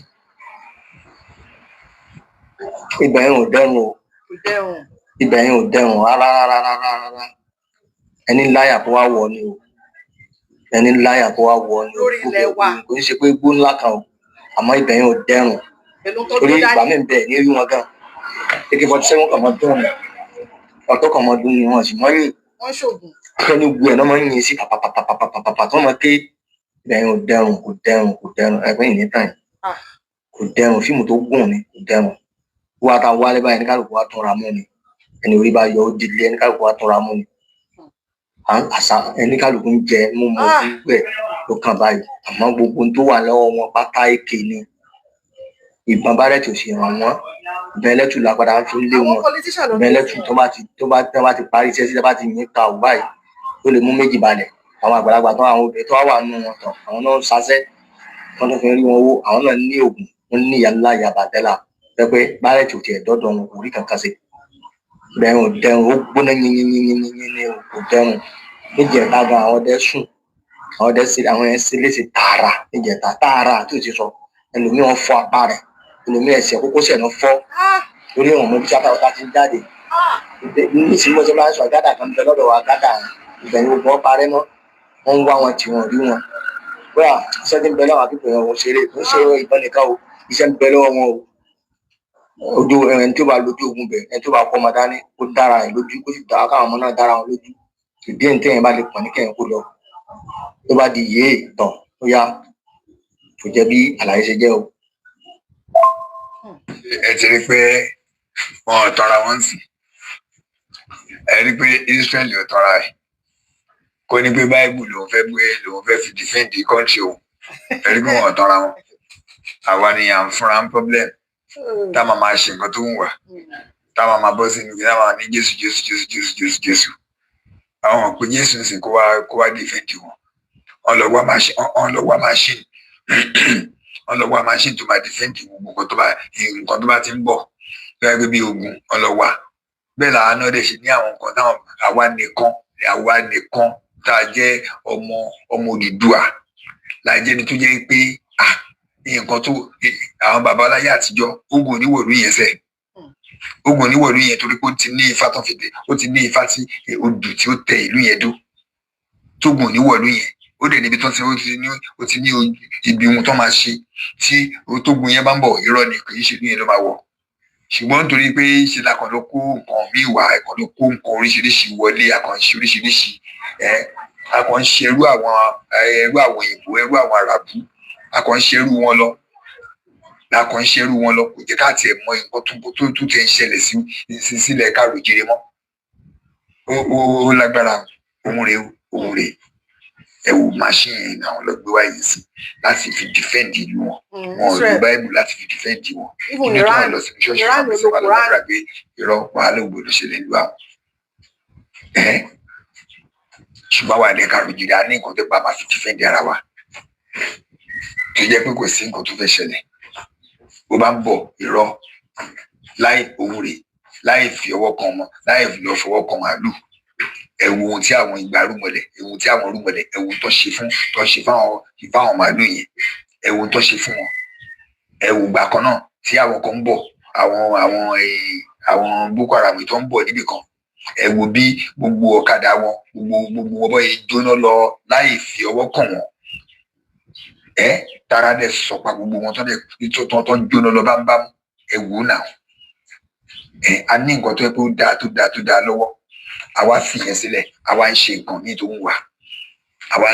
Ibẹ̀ yẹn ò dẹrùn o. Kò dẹrùn. Ibẹ̀ yẹn ò dẹrùn rárá rárá rárá rárá. Ẹni láyà kó wá wọ̀ ni o, ẹni láyà kó wá wọ̀ ni o. Lórí ilẹ̀ wa. Kò ń ṣe pé igbó ńlá kan o, àmọ́ ibẹ̀ yẹn ò dẹrùn. Pẹ̀lú tó Torí tó ìgbà dání. míì bẹ́ẹ̀ ní rí wọn gan, AK-47 kàn mọ́ dùn ní ọ̀tọ̀ kàn mọ́ dùn ní, wọn sì mọ́ yìn. Wọ́n ṣògùn. Kẹ́ni gbogbo ẹ̀ náà máa ń yin sí pàpàpàpàpàpà tó máa ké. Ibẹ̀ yẹn ò dẹrùn, kò dẹrùn, kò dẹrùn. Ẹgbẹ́ yìí ní tàn yìí. Kò dẹrùn, fíìmù tó gùn ni, kò dẹrùn. Wọ́n á ta wálé báyìí, ní kálukú wa túnra mú ni. Ẹni orí bá yọ ó dilé, ẹni kálukú wa túnra mú ni. Àṣà ẹni kálukú ń jẹ mímu gbogbo ẹ̀ ló kàn báyìí. Àmọ́ gbogbo ohun tó wà lọ́wọ́ wọn pátá, èké ni. Ìbọn bárẹ̀tì ò sì ràn wọ́n, ìbọn ẹlẹ́tù la padà fi ń lé Àwọn wọn. politician ló ń Ìbọn ẹlẹ́tù, tó bá ti parí iṣẹ́ sí, tó bá ti yín ka ò báyìí, ó lè mú méjì balẹ̀. Àwọn àgbàlagbà tó, àwọn obìnrin tó wà nù wọn tán, àwọn náà ń ṣaṣẹ́, wọ́n tó fi rí wọn owó. Àwọn náà ní oògùn, wọ́n ní ìyá ńlá, ìyá bàtẹ́là pẹ́pẹ́. Bárẹ̀tì ò tiẹ̀ dọ́dọ̀ wọn, kò rí kankan ṣe. Bẹ́ẹ̀ ò dẹrùn, ó gbóná yínyínyínyínyín ní o, kò dẹrùn. Níjẹta gan, àwọn ọdẹ sùn, àwọn ọdẹ ṣe, àwọn yẹn ṣe léṣe tààrà níjẹta, tààrà tí ò ti sọ. Ẹlòmíì wọn fọ́ apá rẹ̀, ẹlòmíì ẹsẹ̀ kókósẹ̀ náà fọ́ torí wọn mọ bí sábà ọ̀tá ti ń jáde. Nísìnyí mo ṣe máa ń sọ, gádà kan bẹ lọ́dọ̀ wa, gádà ibẹ̀ ni gbogbo wọn parẹ́ mọ́. Wọ́n ń wá wọn tí wọn rí wọn. Bóyá iṣẹ́ tí ń bẹ lọ́wọ́ àkíkò yẹn, òun ṣeré, òun ṣe ìbọn nìkan o, iṣẹ́ ń bẹ lọ́wọ́ wọn o. Ojú ẹni tí ó bá lójú ogun bẹ̀, ẹni tí ó bá kọ́ ọmọ dání, ó dára ẹ̀ lójú, ó sì dára káwọn ọmọ náà dára wọn lójú. Ìdí ẹ̀ ń tẹ̀yìn bá lè pọ̀ ní kẹ́yìn kó lọ tó bá di yéè tán, ó yá, kò jẹ́ bí àlàyé ṣe jẹ́ o. Ẹ ti rí pé wọn ò tọra wọn sí. Ẹ rí pé Israel ò tọra ẹ, kó ní pé Báíbù lòun fẹ́ gbé, lòun fẹ́ fi defend the country o. Ẹ rí pé wọn ò tọra wọn. Àwa ni à ń fúnra ń problem, tá a máa máa ṣe nǹkan tó ń wà, tá a máa máa bọ́ sínú, tá a máa ní Jésù, Jésù, Jésù, Jésù, Jésù, Jésù. Àwọn pé Jésù ń sìn kó wá defend wọn. Wọ́n lọ wá machine, wọ́n lọ wá machine, wọ́n lọ wá machine tó máa defend gbogbo nǹkan tó bá ti ń bọ̀ tó yẹ pé bí ogun, wọ́n lọ wá. Bẹ́ẹ̀ làwọn náà dẹ̀ ṣe ní àwọn nǹkan táwọn àwa nìkan tá a jẹ́ ọmọ Odùduwà la jẹ́ ni tó jẹ́ pé, ah, nǹkan tó àwọn baba aláyé àtijọ́, ogun oníwòlú yẹn sẹ́, ogun oníwòlú yẹn, torí pé ó ti ní ifá tó fi dé, ó ti ní ifá tí odù tí ó tẹ ìlú yẹn dó, tógun oníwòlú yẹn. Ó dẹ̀ níbi tó ti ó ti ní ibi ohun tó máa ṣe tí tógun yẹn bá ń bọ̀. Irọ́ ni, kì í ṣe ìlú yẹn ló máa wọ̀. Ṣùgbọ́n nítorí pé ṣe la kàn ló kó nǹkan míì wá, ẹ̀kan ló kó nǹkan oríṣiríṣi wọlé, a kàn ń ṣe oríṣiríṣi ẹ̀, a kàn ń ṣe ẹrú àwọn ẹrú àwọn òyìnbó, ẹrú àwọn àràbù, a kàn ń ṣe ẹrú wọn lọ, a kàn ń ṣe ẹrú wọn lọ. Kò jẹ́ ká tiẹ̀ mọ nǹkan tó tiẹ̀ ń ṣẹlẹ̀ sí sílẹ̀ káàró jíire mọ́. Ó lágbára. Òun rèé o, òun rèé. Ẹ wo machine àwọn lọ gbé wáyé sí láti fi defend ìlú wọn. Wọn ò lo Bible láti fi defend wọn. Even kí ló tó Iran wọn lọ sí ṣọ́ọ̀ṣì Iran wọn ló sí lo wà Quran. Lọ́gbàdúrà pé irọ́, wàhálà ògbódò ṣẹlẹ̀ ìlú àwọn ẹ̀. Ṣùgbọ́n wà ní káàró jíire, a ní nǹkan tó pa máa fi defend ara wa, tó jẹ́ pé kò sí nǹkan tó fẹ́ ṣẹlẹ̀ bó bá ń bọ̀. Irọ́, láì òun rè, láì fi ọwọ́ kan ọmọ, láì lọ fọwọ́ kan màálù. Ẹ wo ohun tí àwọn ìgbà rúmọlẹ̀, ẹ wo ohun tí àwọn rúmọlẹ̀, ẹ wo ohun tó ṣe fáwọn màálù yẹn, ẹ wo ohun tó ṣe fún wọn. Ẹ wo ìgbà kan náà tí àwọn kan ń bọ̀, àwọn Boko Haram tó ń bọ̀ níbì kan, ẹ wo bí gbogbo ọ̀kadà wọn, gbogbo wọn bọ́ yẹn jóná lọ láì fi ọwọ́ kàn wọ́n. Ẹ tara dẹ̀ sọpa gbogbo wọn tó dẹ̀ tó ń jóná lọ bámbám. Ẹ wò ó náà. Ẹ a ní nǹkan tó yẹ pé ó dáa, tó dáa, tó dáa lọ́wọ́. Àwa fi yẹn sílẹ̀, àwa ń ṣe nǹkan míì tó ń wà. Àwa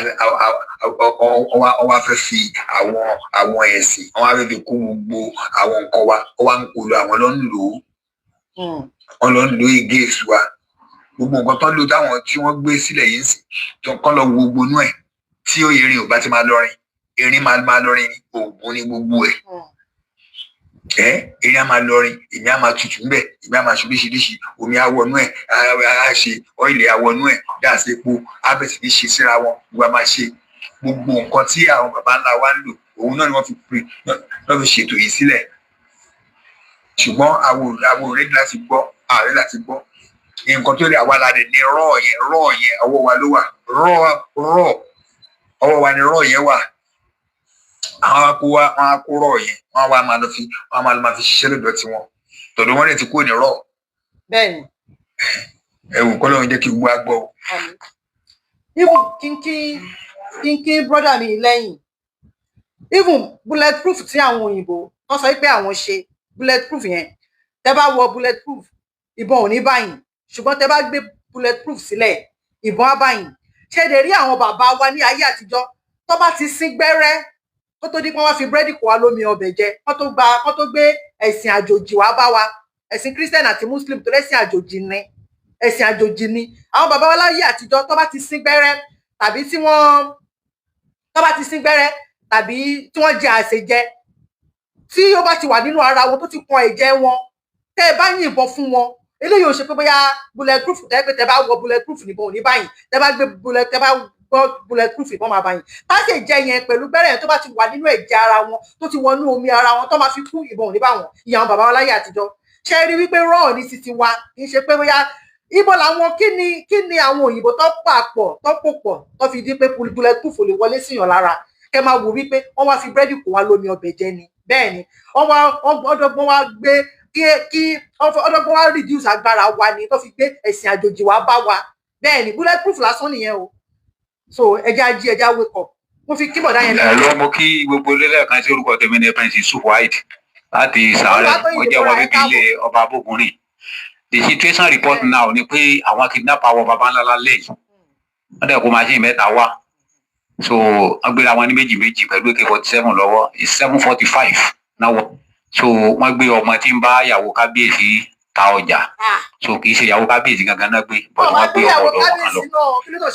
wọ́n wá fẹ́ fi àwọn ẹ̀sìn, wọ́n wá fẹ́ fi kó gbogbo àwọn nǹkan wa, wọ́n wá ń kó lọ, àwọn ló ń lò ó, wọ́n lọ ń lò against wa. Gbogbo nǹkan tó ń lò táwọn tí wọ́n gbé sílẹ̀ yìí ń sìn tó kọ́ lọ wo gbogbo inú ẹ̀, tí ó erin ò bá ti máa lọrin, erin máa lọrin ní oògùn ní gbogbo ẹ̀. Ẹ erin á máa lọrin, èmi á máa tutù ńbẹ, èmi á máa ṣe oríṣiríṣi, omi á wọnú ẹ̀, á ṣe oil á wọnú ẹ̀, gas, epo á bẹ̀rẹ̀ sí ní ṣe síra wọn. Gbogbo á máa ṣe gbogbo nǹkan tí àwọn baba ńlá wa ń lò, òun náà ni wọ́n fi pè náà fi ṣètò yìí sílẹ̀. Ṣùgbọ́n àwọn ò ready láti gbọ́, ààrẹ láti gbọ́ nǹkan tó lè. Àwa la dẹ̀ ní rọ́ọ̀ yẹn, rọ́ọ̀ yẹn ọwọ́ wa ló wà, rọ́ọ̀ ọwọ́ wa ni rọ́ọ̀ yẹn wà. Àwọn akó wa, wọn á kó rọ́ọ̀ yẹn, wọn wá máa lọ fi, wọn máa lọ máa fi ṣiṣẹ́ lọ́dọ̀ tiwọn, tọ̀dọ̀ wọn lè ti kúrò ní rọ́ọ̀. Ẹ wò kọ́ lóun jẹ́ kí gbogbo wa gbọ́ o. Àmín. Even kínkín kínkín, brother mi lẹ́yìn, even bulletproof tí àwọn òyìnbó wọ́n sọ pé àwọn ṣe, bulletproof yẹn, tẹ́ bá wọ bulletproof, ìbọn ò ní báyìí, ṣùgbọ́n tẹ́ bá gbé bulletproof sílẹ̀, ìbọn á báyìí. Ṣé lè rí àwọn bàbá wa ní ayé àtijọ́ tó bá ti sín gbẹ́rẹ́, kó tó di pé wọ́n fi búrẹ́dì kó wa lómi ọbẹ̀ jẹ, kó tó gba, kó tó gbé ẹ̀sìn àjòjì wá bá wa, ẹ̀sìn Christian àti Muslim, tó lẹ́sìn àjòjì ni, ẹ̀sìn àjòjì ni. Àwọn bàbá wa láyé àtijọ́, tó bá ti sín gbẹ́rẹ́ tàbí tí wọ́n tó bá ti sín gbẹ́rẹ́ tàbí tí wọ́n jẹ àṣejẹ, tí ó bá ti wà nínú ara wọn, tó ti kan ẹ̀jẹ̀ wọn, tẹ́ ẹ bá yìnbọn fún wọn, eléyìí ò ṣe pé bóyá bulletproof tẹ́ pé tẹ́ bá wọ bulletproof níbọn ò ní báyìí. Tẹ́ bá gbé bullet, tẹ́ bá gbọ́ bulletproof, ìbọn máa báyìí. Táṣe jẹ yẹn pẹ̀lú gbẹ́rẹ́ yẹn, tó bá ti wà nínú ẹ̀jẹ̀ ara wọn, tó ti wọnú omi ara wọn, tó máa fi kú, ìbọn ò ní bá wọn. Ìyá àwọn bàbá wa láyé àtijọ́, ṣe rí wípé rọ́ọ̀ ní títí wa, kì í ṣe pé bóyá ibo làwọn kí ni àwọn òyìnbó tó pàpọ̀ tó pò pọ̀ tó fi di pé bulletproof ò lè wọlé síyàn lára. Kẹ máa wò wípé wọ́n wá fi búrẹ́dì kó wa lómi ọbẹ̀ jẹ ni. Bẹ́ẹ̀ ni, wọ́n wá ọdọ́gbọ́n wá gbé kí ọdọ́gbọ́n wá reduce agbára wa ni tó fi gbé ẹ̀sìn àjòjì wa bá wa. Bẹ́ẹ̀ ni, bulletproof lásán nìyẹn o. So ẹja jí, ẹja wake up. Mo fi kí bọ̀dá yẹn. Ẹ ló mo kí gbogbo lẹ́lẹ́kan sí. Orúkọ tèmi ní Prince Yusuf White láti Sàárẹ̀. Mo jẹ́ ọmọ bíbí ilé ọba Abógunrin. The situation report now ni pé àwọn kidnapper wọ baba ńlá lálẹ́ yìí, wọ́n dẹ̀ kó machine mẹ́ta wá. So wọ́n gbéra wọn ní méjì méjì pẹ̀lú AK-47 lọ́wọ́. 7:45 náà wọ. So wọ́n gbé ọmọ tí ń bá ìyàwó kábíyèsí ta ọjà. So kì í ṣe ìyàwó kábíyèsí gangan náà gbé, but wọ́n gbé ọmọ ọ̀dọ̀ wọn kan lọ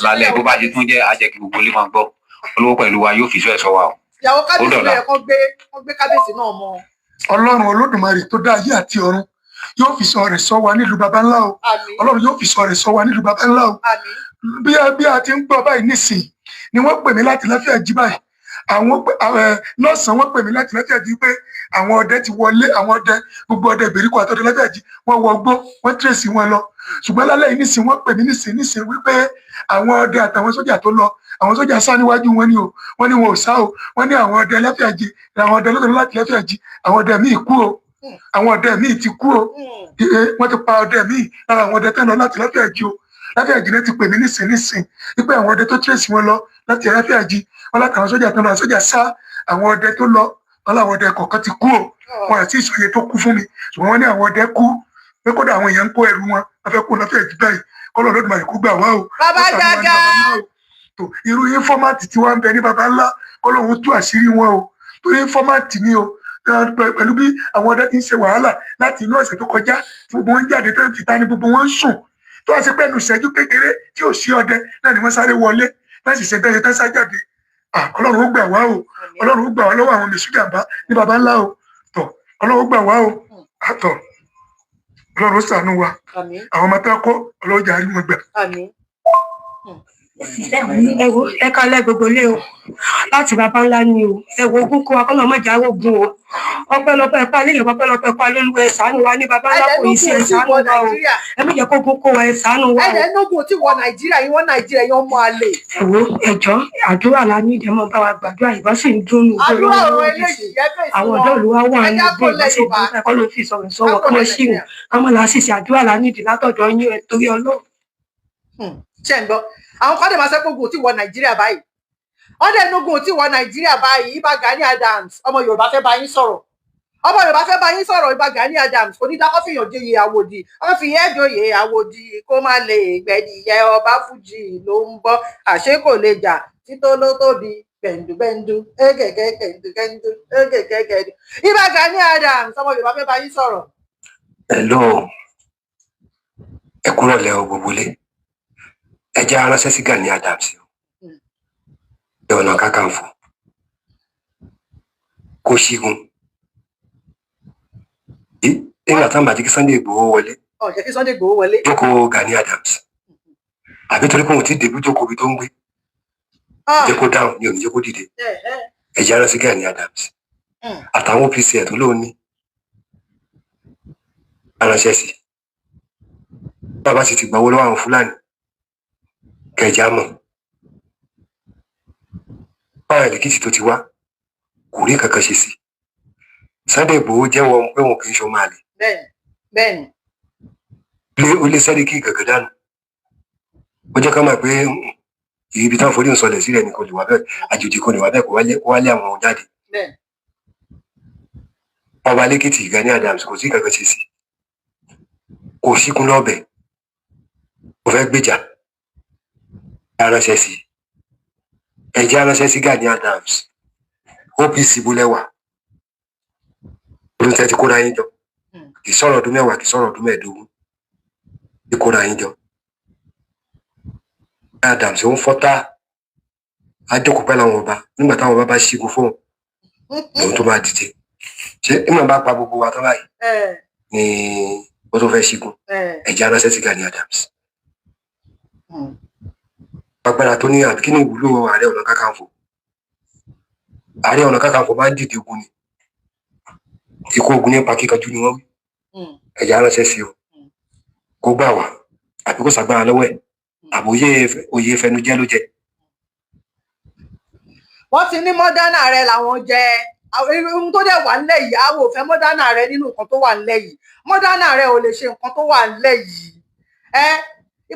lálẹ́. Bó bá ṣe tún jẹ́ àjẹ́ kí gbogbo ilé máa gbọ́. Olówó pẹ̀lú wa yóò fi sọ ẹ̀ sọ wa o. Ìyàwó kábíyèsí ló yẹ kó gbé, kó gbé kábíyèsí náà mọ́. Ọlọ́run Olódùmarè tó dá ayé àti ọ̀run. Yóò fi sọ rẹ̀ sọ wa nílùú baba ńlá o. Ọlọ́run yóò fi sọ rẹ̀ sọ wa nílùú baba ńlá o. Bí a ti ń gbọ́ báyìí nísìnyí ni wọ́n pè mí láti Láfíàjì báyìí. Àwọn lọ́sàn-án wọ́n pè mí láti Láfíàjì pé àwọn ọdẹ ti wọlé, àwọn ọdẹ, gbogbo ọdẹ ìgbèríko àtọdẹ Láfíàjì, wọ́n wọgbó, wọ́n tírèsì wọn lọ. Ṣùgbọ́n lálẹ́ yìí nísìnyí wọ́n pè mí nísìnyí wípé àwọn ọdẹ àtàwọn sójà tó lọ, àwọn sójà sá níwájú wọn ni o, wọ́n ní wọn ò sá o, wọ́n ní àwọn ọdẹ Láfíàjì, àwọn ọdẹ lọ́dọ̀ láti Láfíàjì, àwọn ọdẹ míì kú o, àwọn ọdẹ míì ti kú o, wọ́n ti pa ọdẹ míì lára àwọn ọdẹ tó lọ láti Láfíàjì o. Láfíàjì náà ti pè mí nísìnyí wípé àwọn ọdẹ tó tírèsì wọn lọ láti Láfíàjì, wọn látàwọn sójà tó lọ, sójà sá, àwọn ọdẹ tó lọ, wọn láwọn ọdẹ kọ̀ọ̀kan ti kú o, wọn àti ìsòye tó kú fún mi, ṣùgbọ́n wọ́n ní àwọn ọdẹ kú, pé kódà àwọn èèyàn ń kó ẹrù wọn, wọ́n fẹ́ kó Láfíàjì báyìí, kọ́lọ́ Olódùmarè kó gbà wá o. Bàbá Gàgà. Tó irú ínfọ́màtì tí wọ́n ń bẹ ní baba ńlá, kọ́lọ́hún tú àṣírí wọn o, torí ínfọ́màtì ni o, pẹ̀lú bí àwọn ọdẹ ti ń ṣe wàhálà láti inú ọ̀sẹ̀ tó kọjá, tí gbogbo wọn ń jáde tó ti ta ni gbogbo wọn ń sùn, tó wá sí pẹ́ẹ́nu ìṣẹ́jú kékeré tí ò sí ọdẹ náà ni wọ́n sáré wọlé láti ṣe bẹ́ẹ̀ tán sá jáde. Ọlọ́run ó gbà wá o, Ọlọ́run ó gbà wá lọ́wọ́ àwọn mẹ̀sùjàmbá ní baba ńlá o. Tọ̀ Ọlọ́run ó gbà wá o, àtọ̀ Ọlọ́run ó ṣàánú wa, àwọn ọmọ tá a kọ́ Ọlọ́run jà á rí wọn gbà. Ẹ wo, ẹ kalẹ̀ gbogbo ilé o, láti baba ńlá ni o. Ẹ wo, ogún kó wa kọ́ lọ́mọ ìjà ogun o. Ọpẹ́lọpẹ́ pa léèyàn, ọpẹ́lọpẹ́ pa lólúwa, ẹ ṣàánú wa ní baba ńlá, kò ní sí, ẹ ṣàánú wa o. Ẹ má jẹ́ kó ogun kó wa, ẹ ṣàánú wa o. Ẹ̀jẹ̀ nógùn tí wọ Nàìjíríà yín, wọ́n Nàìjíríà yín ọmọ àlè. Ẹ wo, ẹjọ́ àdúrà la ní, ìdẹ́mọ̀ bá wa gbàdúrà, ìbọn sì ń dún ní àdúrà ọ̀rọ̀ eléyìí ẹ fèsì àwọn wọn. ọ̀dọ́ ìlú wa wà Ẹ ní já ìgbé kó lẹ̀ ìbọn sì ń Yorùbá. dún, ẹ̀kọ́ ló fi sọ̀rọ̀ sọ̀rọ̀ kọ́mọ sí ìrìn kọ́mọ làásìsì, àdúrà la nídìí látọ̀dọ̀ yín, ẹ torí Ọlọ́run. Ṣe ń gbọ́, àwọn kan dẹ̀ máa sọ pé ogun ò tí wọ Nàìjíríà báyìí, wọ́n dẹ̀ nógun ò tí wọ Nàìjíríà báyìí. Ìbà Gani Adams, ọmọ Yorùbá fẹ́ bá yín sọ̀rọ̀, ọmọ Yorùbá fẹ́ bá yín sọ̀rọ̀. Ìbà Gani Adams kò ní dákọ́ fìyàn joyè àwòdì, wọ́n fi yẹ́ joyè àwòdì kó má lè gbẹ̀dìyẹ ọba fújì ló ń bọ́, àṣé kò lè jà tító ló tóbi gbẹ̀ndùgbẹ̀ndù égègé gbẹ̀ndùgbẹ̀ndù égègé gbẹ̀ndù. Ìbà Gani Adams, ọmọ Yorùbá fẹ́ bá yín sọ̀rọ̀. Hello, ẹ kúrò lẹ́ o gbogbo lé, ẹ jẹ́ aránṣẹ́ sí Gani Adams o, ẹ Ọ̀nà Kakanfò kó ṣígun nígbà táwọn bàjẹ́ kí Sunday Igboho wọlé. Ọ̀ jẹ́ kí Sunday Igboho wọlé. Jókòó Gani Adams, àbí torí pé òun ti dèbí jókòó ibi tó ń gbé, jẹ́ kó dáhùn ní òní, jẹ́ kó dìde. Ẹ jẹ́ aránṣẹ́ sí Gani Adams àtàwọn OPC ẹ̀ tó lóun ní aránṣẹ́ sí. Bàbá sì ti gbàwó lọ́wọ́ àwọn Fúlàní kẹjá mọ̀ báyọ̀ lẹ́kìtì tó ti wá kò rí kankan ṣe sí. Sunday Igboho jẹ́wọ́ pé wọn kì í ṣọmọ àlè. Bẹ́ẹ̀ni bẹ́ẹ̀ni. Lé ó lé sẹ́ríkì gàgà dànù, ó jẹ́ ká mọ̀ pé ibi táwọn forí ń sọlẹ̀ sílẹ̀ ni kò lè wá bẹ́ẹ̀, àjòjì kò lè wá bẹ́ẹ̀, kó wálé àwọn jáde. Bẹ́ẹ̀ni. Ọba lẹ́kìtì Gani Adams kò sí kankan ṣe sí, kò síkún lọ́bẹ̀, kò fẹ́ gbèjà, aránṣẹ́ sí, ẹ̀jẹ̀ aránṣẹ́ sí Gani Adams. OPC bólẹ́wà ọdún tẹ́ ti kóra yín jọ, kì í sọ̀rọ̀ ọdún 10, kì í sọ̀rọ̀ ọdún 15 ti kóra yín jọ. Adams ó ń fọ́tá, á jókòó pẹ́ láwọn ọba, nígbà táwọn ọba bá ṣígun fóun lòun tó máa dìde. Ṣé ìmọ̀ bá pa gbogbo wa tán báyìí ni ó tó fẹ́ ṣígun? Ẹ̀jẹ̀ aránṣẹ́ sí Gani Adams. Agbára tó ní, àbí kí ni ìwúlò Ààrẹ Ọ̀nà Kakanfò? Ààrẹ Ọ̀nà Kakanfò máa ń dìde ogun ni, ikú ogun nípa kíkanjú ni wọ́n wí. Ẹ̀jẹ̀ aránṣẹ́ sí o, kó gbà wá, àbí kó ṣàgbára lọ́wọ́ ẹ̀, àbòyé oyè fẹnujẹ́ ló jẹ. Wọ́n ti ní mọ́dánà rẹ làwọn jẹ ohun tó dẹ̀ wà nílẹ̀ yìí, àwọn ò fẹ́ mọ́dánà rẹ nínú nǹkan tó wà nílẹ̀ yìí. Mọ́dánà rẹ ò lè ṣe nǹkan tó wà nílẹ̀ yìí, ẹ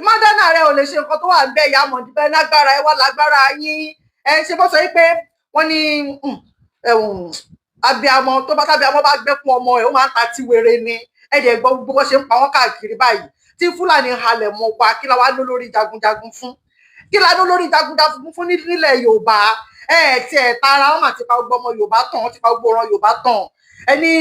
mọ́dánà rẹ ò lè ṣe nǹkan tó wà nílẹ̀ yìí. Àmọ́ ìdíbẹ́ lágbára, ẹ wá lágbára yín. Ẹ ṣe bó sọ yìí pé wọ́n ní abiamọ tó bá tábíamọ bá gbẹ́kún ọmọ ẹ̀, ó máa ń ta tiwere ni. Ẹ dẹ̀ gbọ́ gbogbo bó ṣe ń pa wọ́n káàkiri báyìí tí Fúlàní halẹ̀ mọ́ wa. Kí la wá ló lórí jagunjagun fún? Kí la ló lórí jagunjagun fún nílẹ̀ Yorùbá? Ẹ ti ẹ̀ tara wọn àti pa gbogbo ọmọ Yorùbá tán, wọn ti pa gbogbo ọ̀ràn Yorùbá tán. Ẹni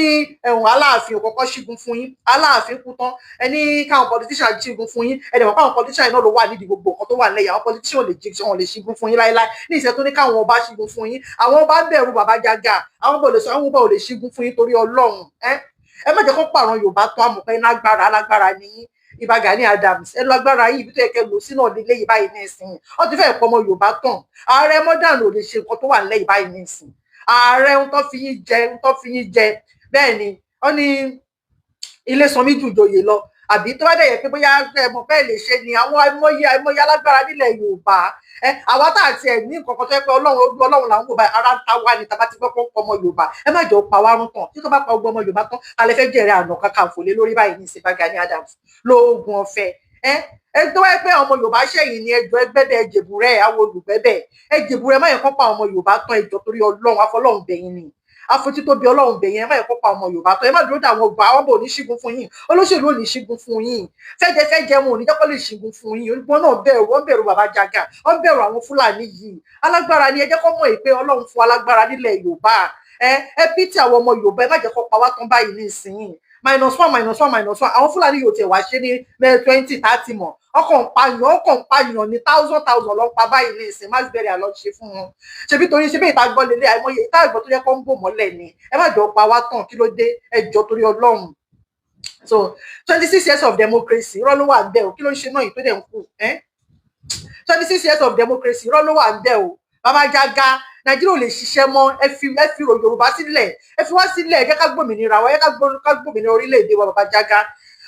ẹ̀hún Aláàfin òkọ́kọ́ ṣígun fún yín, Aláàfin kú tán, ẹni káwọn politician ṣígun fún yín. Ẹni mọ̀ káwọn politician náà ló wà nídìí gbogbo nǹkan tó wà nílẹ̀ yìí. Àwọn politician ò lè jí, wọn lè ṣígun fún yín láéláé. Ní ìṣẹ́ tó ní káwọn ọba ṣígun fún yín, àwọn ọba ń bẹ̀rù bàbá Jàgà, àwọn ọba ò lè sọ, àwọn ọba ò lè ṣígun fún yín torí Ọlọ́run. Ẹ Ẹ má jẹ́ kó pààrọ̀ Yorùbá tó àmọ̀ pé lágbára alágbára ní yín. Ìbà Gani Adams, ẹ lágbára yìí, ibi tó yẹ kẹ́ lò sí náà nílé yìí báyìí nísìnyí. Wọ́n ti fẹ́ẹ̀ pọ̀ ọmọ Yorùbá tán. Ààrẹ modern ò lè ṣe nǹkan tó wà nílẹ̀ yìí báyìí nísìnyí. Ààrẹ ń tó fi yín jẹ, ń tó fi yín jẹ. Bẹ́ẹ̀ ni wọ́n ní ilé sanmi jù joyè lọ, àbí tó bá dẹ̀ yẹ pé bóyá ẹ mọ̀ bẹ́ẹ̀ lè ṣe ni àwọn àìmọye àìmọye alágbára nílẹ̀ Yorùbá. Ẹ àwa tá àti ẹ̀ ní nǹkan kan tó yẹ pé Ọlọ́run, ojú Ọlọ́run là ń wò báyìí, ara ń ta wá ni. Tàbá ti gbọ́ pé ọmọ Yorùbá, ẹ má jẹ́ ó pa wá rún tán. Tí tó bá pa gbogbo ọmọ Yorùbá tán, alẹ́ fẹ́ jẹ̀rẹ̀ àná Kakanfò lé lórí báyìí ní ìsìnbá Gani Adams lóògùn ọ̀fẹ́. Ẹ tó wáyé pé ọmọ Yorùbá ṣẹ̀yìn ni, ẹjọ́ ẹgbẹ́bẹ́ ẹjẹ̀bùrẹ́ àwọn olùgbẹ́bẹ́ ẹjẹ̀bùrẹ́, má yẹ kó pa ọmọ Yorùbá tán. Ẹjọ́ torí Ọlọ́run, afọlọ́run bẹ̀yìn ni, afotítóbi Ọlọ́run bẹ̀yìn, ẹ má yẹ kó pa ọmọ Yorùbá tán. Ẹ má dúró dé àwọn ọgbà, àwọn bò ní ṣígun fún yín, olóṣèlú ò ní ṣígun fún yín, fẹ́jẹfẹ́jẹ wọn ò ní jẹ́kọ́ lè ṣígun fún yín. Wọn náà bẹ̀rù, wọ́n bẹ̀rù bàbá Jàgà, wọ́n bẹ̀rù àwọn Fúlàní yìí. Alágbára ni ẹ jẹ́ kó mọ̀ pé Ọlọ́run fún alágbára nílẹ̀ Yorùbá. Ẹ pítì àwọn ọmọ Yorùbá, ẹ má jẹ́ kó pa wá tán báyìí nísìnyí. -1, -1, -1. Àwọn Fúlàní yóò tiẹ̀ wá ṣe ní 20, 30 mọ̀, ọkàn ń pààyàn, ọkàn ń pààyàn ní thousand thousand ló ń pa báyìí ní ìsìn. Mass burial lọ ṣe fún wọn. Ṣebí torí ṣebí ìta gbọ́ lélẹ̀, àìmọye ìta ìgbọ́ tó yẹ kó ń bò mọ́lẹ̀ ni. Ẹ má jọ pa wá tán, kí ló dé? Ẹ jọ torí Ọlọ́run. So 26 years of democracy, irọ́ ló wà ń bẹ̀ o. Kí ló ń ṣe náà yìí tó dẹ̀ ń kú? 26 years of democracy, irọ́ ló wà ń bẹ̀ o. Bàbá Jàgà, Nàìjíríà ò lè ṣiṣẹ́ mọ́. Ẹ fi Yorùbá sílẹ̀, ẹ fi wá sílẹ̀, ẹ jẹ́ ká gbòmìnira wa, ẹ jẹ́ ká gbòmìnira orílẹ̀-èdè wa. Bàbá Jàgà,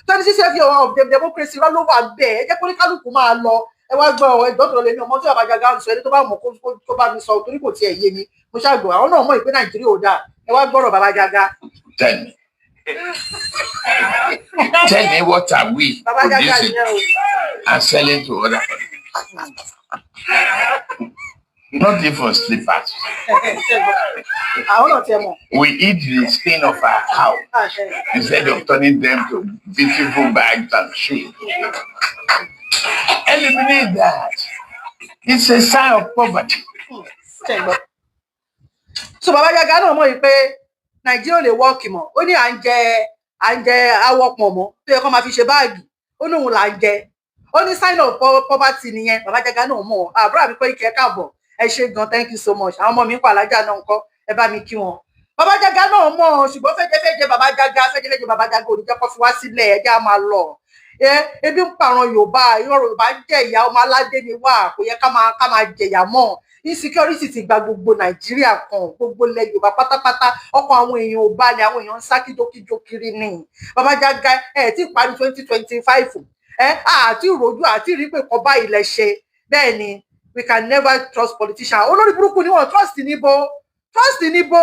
26 years of democracy, irọ́ ló wà ń bẹ̀. Ẹ jẹ́ kó ní kálukú máa lọ. Ẹ wá gbọ́ ẹjọ́ tó lọ lé mi ọmọ tí bàbá Jàgà ń sọ. Ẹni tó bá mọ̀ kó bá mi sọ, torí kò tiẹ̀ yé mi. Mo ṣàgbọ̀ àwọn náà mọ̀ ìpín Nàìjíríà ò dáa. Ẹ wá gbọ́rọ̀ bàbá Jàgà. Tell me. Tell me, what are we Bàbá Jàgà producing nìyẹn o. and selling to other countries? Not even slippers. Àwọn náà tiẹ̀ mọ̀. We eat the skin of our cow instead of turning them to beautiful bags and shoes. Eliminate that. It's a sign of poverty. Ṣe gbọ́. So bàbá Jàgà náà mọ̀ yìí pé Nàìjíríà ò lè work mọ́. Ó ní à ń jẹ awọ pọ̀nmọ́ tó yẹ kó máa fi ṣe báàgì, ó ní òun là ń jẹ. Ó ní sign of poverty nìyẹn. Bàbá Jàgà náà mọ̀. Àbúrò mi pé ike káàbọ̀, ẹ ṣé gan, thank you so much. Àwọn ọmọ mi ń kọ, alájà náà ń kọ́, ẹ bá mi kí wọn. Bàbá Jàgà náà mọ̀, ṣùgbọ́n fẹ́jẹ́fẹ́jẹ́ bàbá Jàgà, fẹ́jẹ́fẹ́jẹ́ bàbá Jàgà ò ní jẹ́ kó fi wá sílẹ̀. Ẹ jẹ́ á máa lọ. Ẹ ebi ń pa àwọn Yorùbá, Yorùbá ń jẹ ìyà, ọmọ aládé ni wá, kò yẹ ká máa jẹyà mọ́. Insecurity ti gba gbogbo Nàìjíríà kan, gbogbo ilẹ̀ Yorùbá pátápátá. Ọkàn àwọn èèyàn ò balẹ̀, àwọn èèyàn ń sá kíjókíjó kiri ni. Bàbá Jàgà, ẹ ti parí 2025, ẹ àti ìròjú àti rí pé kọ báyìí lẹ ṣe. Bẹ́ẹ̀ ni, we can never trust politician. Olórí burúkú ni wọ́n. Trust níbo? Trust níbo?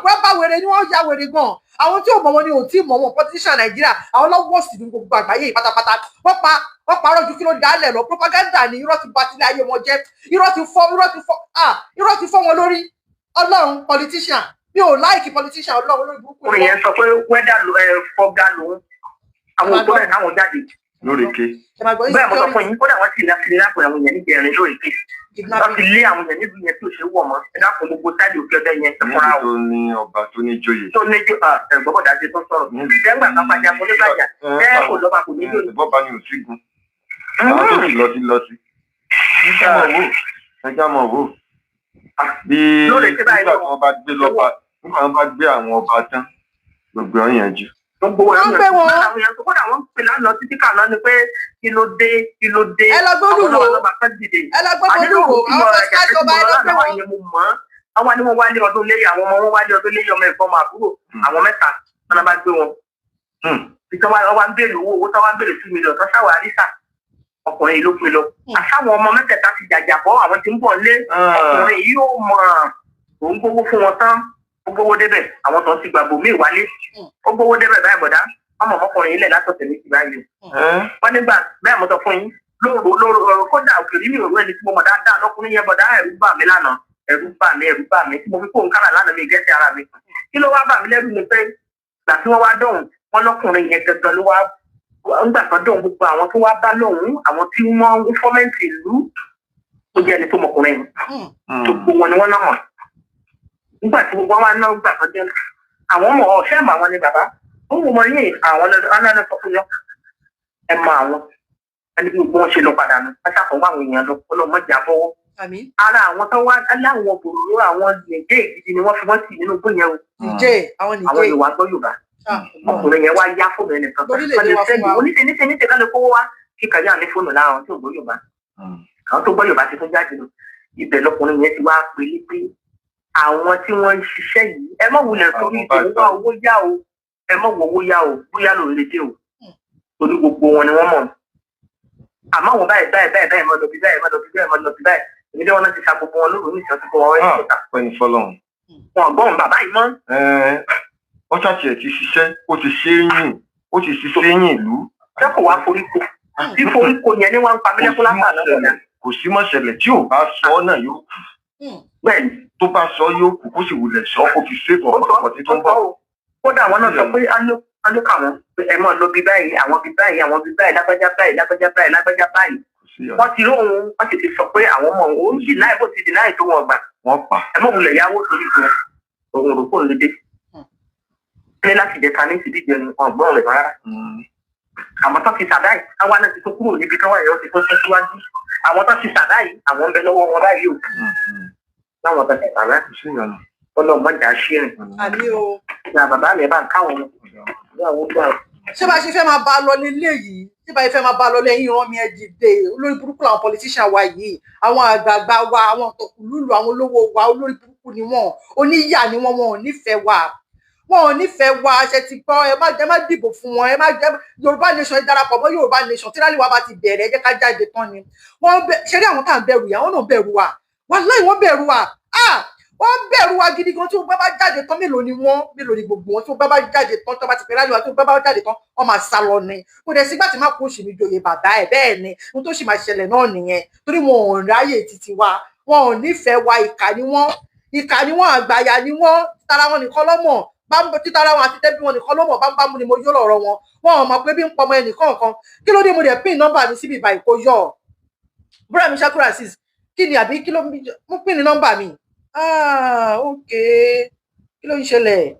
Wọ́n bá wèrè ni, wọ́n ya wèrè gan. Àwọn tí ò mọ̀ wọn ni ò tí mọ̀ wọn. Politician Nàìjíríà, àwọn lọ́wọ́ sí ní gbogbo àgbáyé yìí pátápátá. Wọ́n pa, wọ́n parọ́ ju kí ló dálẹ̀ lọ. Propaganda ni. Irọ́ ti bà tilẹ̀ ayé wọn jẹ́. Irọ́ ti fọ́, irọ́ ti fọ́, irọ́ ti fọ́ wọn lórí. Ọlọ́run, politician, mi ò like politician. Ọlọ́run, olórí burúkú ni orin wọ́n. Yẹn sọ pé wẹ́dà fọ́gá lòun, àwọn òkú rẹ̀ káwọn jáde. Lóríkè. Ẹ máa gbọ́. Bẹ́ẹ̀ mo sọ fún yín, kódà wọ́n sì ní akiri lápò àwọn èèyàn níjẹrin lóríkè. Wọ́n ti lé àwọn èèyàn níbi yẹn tí ò ṣe wọ̀ mọ́. Ẹ dákun, gbogbo táìlì òkè ọdẹ yẹn, ẹ fúnra Níbi o. tó ní ọba tó ní joyè. Tó ní jó ẹ̀gbọ́n ṣe tó sọ̀rọ̀ dẹ́gbà kan pàjá kó nígbàjà bẹ́ẹ̀ kò lọ́ba kò ní lónìí. Bọ́ba ni ò sígun. Àwọn tó sì lọ sí lọ sí. Ẹ já mọ̀ wò. Ẹ já mọ̀ wò. Bí Lóríkè báyìí nígbà tí wọ́n bá gbé lọ́ba, nígbà tí wọ́n bá gbé àwọn ọba tán, gbogbo ọ̀ yẹn jù. Gbogbo Wọ́n gbé wọn. Àwọn èèyàn tó kódà wọ́n ń pè lánàá títí kà lọ ni pé kí ló dé, kí ló dé? Ẹ lọ gbé Àwọn Olúwo. lọ́ba lọ́ba kan dìde. Ẹ lọ gbé Olúwo, àwọn first class ọba, ẹ lọ gbé wọn. Ìyẹn mo mọ̀ ọ́. Àwọn ni wọ́n wálé ọdún léyà, àwọn ọmọ wọn wálé ọdún léyà, ọmọ ẹ̀gbọ́n, ọmọ àbúrò, àwọn mẹ́ta wọn bá gbé wọn. Ìjọba wa ń béèrè owó tó wá ń béèrè 2 million tó ṣàwárí sà, ọkùnrin yìí ló gbé lọ. Àṣàwọn ọmọ mẹ́tẹ̀ẹ̀ta ti jàjàbọ́, àwọn tí ń bọ̀ lé. Ọkùnrin yìí ó mọ̀ òun gbowó fún wọn tán, ó gbowó débẹ̀, àwọn tó ń ti gbàgbọ́ míì wálé. Ó gbowó débẹ̀ báyìí, bọ̀dá ọmọ ọmọkùnrin ilẹ̀ látọ̀tẹ̀ méjì báyìí o. Wọ́n nígbà bẹ́ẹ̀ mo sọ fún yín lóru lóru, kódà òkèèrè mi ò rú ẹni tí mo mọ̀ dáadáa lọ́kùnrin yẹn. Bọ̀dá, ẹ̀rù bà mí lánàá, ẹ̀rù bà mí, ẹ̀rù bà mí tí mo fi kó nǹkan lánàá mi gẹ́sẹ̀ ara mi. Kí ló wá bà mí lẹ́rù ni pé gbà tí wọ́n wá dọ̀hùn, wọ́n lọ́kùnrin yẹn gangan ló wá ńgbà kan dọ̀hùn, gbogbo àwọn tó wá bá lọ́hùn, àwọn tí wọ́n ń fọ́mẹ́ǹtì ìlú tó jẹ́ ẹni tó mọkùnrin yẹn, gbogbo wọn ni wọ́n náà mọ̀. Nígbà tí gbogbo wọn wá náà gbà kan jẹ́ àwọn ọmọ ọ̀ṣẹ́ àmọ́ àwọn ni bàbá ó wò mọ yín, àwọn ọlọ́dún sọ fún yọ ẹ mọ àwọn ẹni bí gbogbo wọn ṣe lọ padà nù, wọn ṣàfọwọ́ àwọn èèyàn lọ, ọlọ́mọdé àbọ̀wọ́. Àmín. Ara àwọn tó wá láwọn bòrò, àwọn nìjẹ́ ìgidi ni wọ́n fi wọ́n sí nínú igbó yẹn o. Nìjẹ́, àwọn Àwọn nìjẹ́. Yorùbá gbọ́ Yorùbá. Ọkùnrin yẹn wá yá fóònù ẹnìkan Lórílẹ̀-èdè wa fún wa. Oníṣe níṣe níṣe ká lè kówó wá kíkà yá ní fóònù lára àwọn tí ò gbọ́ Yorùbá. Àwọn tó gbọ́ Yorùbá ti tún jáde lọ. Ibẹ̀ lọkùnrin yẹn ti wá pélé pé àwọn tí wọ́n ń ṣiṣẹ́ yìí, ẹ má wulẹ̀ torí ìṣòwò wá owó yá o, ẹ má wo owó yá o, bóyá lòun lè dé o. Torí gbogbo wọn ni wọ́n mọ̀. Àmọ́ àwọn báyìí báyìí báyìí báyìí máa lọ bí báyìí máa lọ bí báyìí máa lọ bí báyìí. Èmi lé wọn náà ti sa gbogbo wọn lóru ní ìṣẹ́ tó kọ́ wọn wẹ́ẹ́ sọ̀tà. Pẹ́ni fọlọ́run. Wọn gbọ́n bàbá yìí mọ́. Wọ́n ṣàṣì ẹ̀ ti ṣiṣẹ́, ó ti ṣe é yìn, ó ti ṣiṣẹ́ yìn ìlú. Ṣé kò wá foríko? Bí foríko yẹn ni wọ́n ń pa mílẹ́kún látàná kọ̀dà. Kò sí mọ̀ṣẹ̀lẹ̀ tí ò bá sọ ọ́ náà yóò kù. Bẹ́ẹ̀ni. Tó bá sọ yóò kù, kó sì wulẹ̀ sọ kó fi ṣètò ọ̀pọ̀lọpọ̀ tí tó ń bọ̀. Kódà àwọn náà sọ pé alókà wọn pé ẹ máa lọ bí báyìí, àwọn bí báyìí, àwọn bí báyìí, lágbájá báyìí, lágbájá báyìí, lágbájá báyìí. Wọ́n ti rí òun, wọ́n sì ti sọ pé àwọn ọmọ òun dì láì bó ti dì láì tó wọn gbà. Wọ́n pa. Ẹ mọ̀ wulẹ̀ yáwó torí fún òun rò kó lè dé. Ní láti jẹ ta ní ìsìdíje ọgbọ́n rẹ̀ rárá. Àwọn tó ti sàdáì, àwa náà ti tó kúrò níbi tó wà yẹn, ó ti tó sún síwájú. Àwọn tó ti sàdáì, àwọn ń bẹ lọ́wọ́ wọn báyìí o. Láwọn tó ti sàdáì. Ọlọ́run mọ̀jà ṣí rìn. Àmì o. Ìyá bàbá mi bá ń káwọn ọmọ. Ṣé bá ṣe fẹ́ máa bá a lọ nílé yìí? Ṣé bá ṣe fẹ́ máa bá a lọ lẹ́yìn ìran mi ẹ dìde? Olórí burúkú làwọn politician wa yìí, àwọn àgbààgbà wa, àwọn tọkùlùlù, àwọn olówó wa, olórí burúkú ni wọ́n, oníyà ni wọ́n, wọn ò nífẹ̀ẹ́ wa. Wọn ò nífẹ̀ẹ́ wa, ṣe ti gbọ́, ẹ má dìbò fún wọn, ẹ má jẹ́ Yorùbá nation, ẹ darapọ̀ mọ́ Yorùbá nation, tí rálí wa bá ti bẹ̀rẹ̀, ẹ jẹ́ ká jáde tán ni. Wọ́n ṣe rí àwọn tá à ń bẹ̀rù yìí, àwọn náà bẹ̀rù wa. Wàláì wọ́n bẹ̀rù wa. Ah! Wọ́n bẹ̀rù wa gidi gan. Tí wọ́n bá jáde tán, mélòó ni wọ́n, mélòó ni gbogbo wọn? Tí wọ́n bá jáde tán, tí wọ́n bá ti pè rálí wa, tí wọ́n bá jáde tán, wọ́n máa sá lọ ni. Kò dẹ̀ sígbà tí má kó oṣù mi joyè bàbá ẹ̀. Bẹ́ẹ̀ ni ohun tó sì máa ṣẹlẹ̀ náà nìyẹn, torí wọn ò ráyè títí wa, wọn ò nífẹ̀ẹ́ wa. Ìkà ni wọ́n, ìkà ni wọ́n, àgbàyà ni wọ́n. Tara wọn nìkan lọ́mọ̀, títara wọn àti tẹ́bí wọn nìkan lọ́mọ̀. Bámbámú ni mo yó lọ̀rọ̀ wọn. Wọn ò mọ̀ pé bí ń pọmọ ẹnìkan kan. Kí ló dé? Mo dẹ̀ pín nọ́mbà mi síbi ìbàyí kó yọ búrẹ́ mi Ṣakura Azeez. Kí ni àbí kí ló mú pín ní nọ́mbà mi? Ah, ok, kí ló ń ṣẹlẹ̀?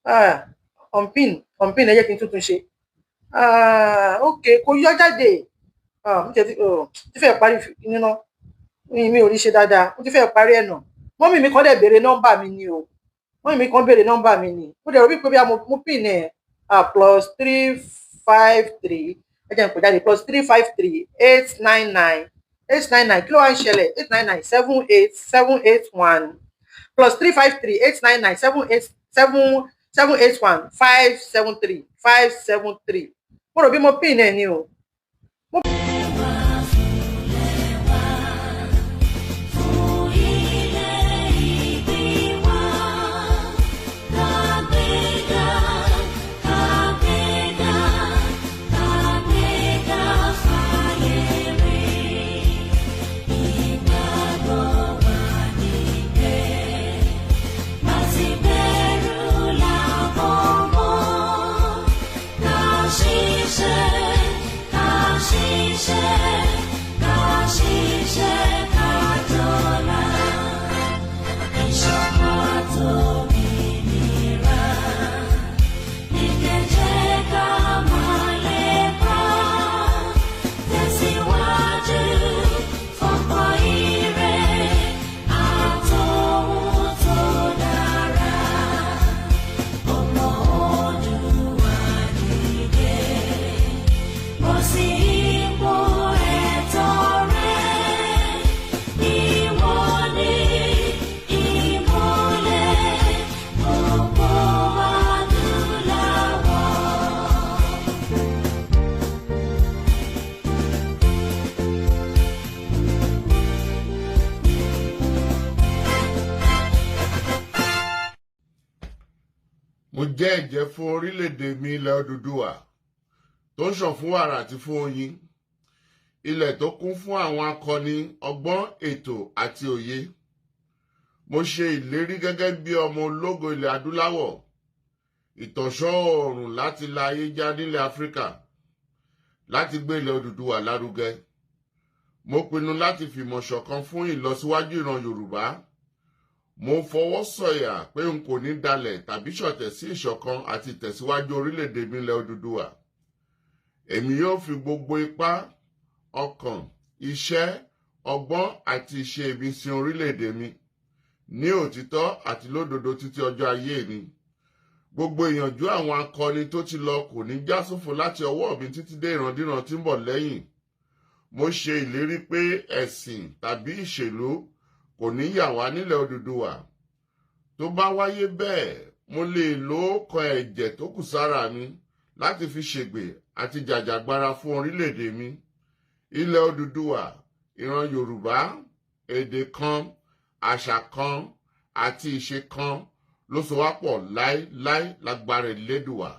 Ah, unpin, unpin, ẹ jẹ́ kí n tuntun ṣe. Ah, ok, kò yọ jáde. Ah, mo ti fẹ́ parí níná mi ò rí ṣe dáadáa, mo ti fẹ́ parí ẹ̀ nà. Mọ́mì mi kan dẹ̀ béèrè nọ́mbà mi ni o, mọ́mì mi kan béèrè nọ́mbà mi ni. Mo dẹ̀ rò wípé bí a mo pin ẹ̀ +353, ẹ jẹ́ n pè jáde, +353 899 899. Kí ló wá ń ṣẹlẹ̀? 899 78 781, +353 899 78 7 781 573 573. Mo rò bí mo pin ẹ̀ ni o. Mo jẹ́ ẹ̀jẹ́ fún orílẹ̀-èdè mi ilẹ̀ Odùduwà tó ń ṣàn fún wàrà àti fún oyin, ilẹ̀ tó kún fún àwọn akọni ọgbọ́n, ètò àti òye. Mo ṣe ìlérí gẹ́gẹ́ bí ọmọ ológo ilẹ̀ adúláwọ̀, ìtànṣán oòrùn láti la ayé já nílẹ̀ Áfíríkà, láti gbé ilẹ̀ Odùduwà lárugẹ. Mo pinnu láti fìmọ̀ ṣọ̀kan fún ìlọsíwájú ìran Yorùbá. Mo fọwọ́ sọ̀yà pé n kò ní dalẹ̀ tàbí ṣọ̀tẹ̀ sí ìṣọ̀kan àti ìtẹ̀síwájú orílẹ̀-èdè mi ilẹ̀ Odùduwà. Èmi yóò fi gbogbo ipá, ọkàn, iṣẹ́, ọgbọ́n àti ìṣe mi sin orílẹ̀-èdè mi ní òtítọ́ àti lódodo títí ọjọ́ ayé mi. Gbogbo ìyànjú àwọn akọni tó ti lọ kò ní já sófo láti ọwọ́ mi títí dé ìrandíran tí ń bọ̀ lẹ́yìn. Mo ṣe ìlérí pé ẹ̀sìn tàbí ìṣèlú kò ní yà wá nílẹ̀ Odùduwà. Tó bá wáyé bẹ́ẹ̀, mo lè lo kan ẹ̀jẹ̀ tó kù sára mi láti fi ṣègbè àti jàjàgbara fún orílẹ̀-èdè mi. Ilẹ̀ Odùduwà, ìran Yorùbá, èdè kan, àṣà kan àti ìṣe kan ló so wá pọ̀ láéláé lágbára Elédùwà.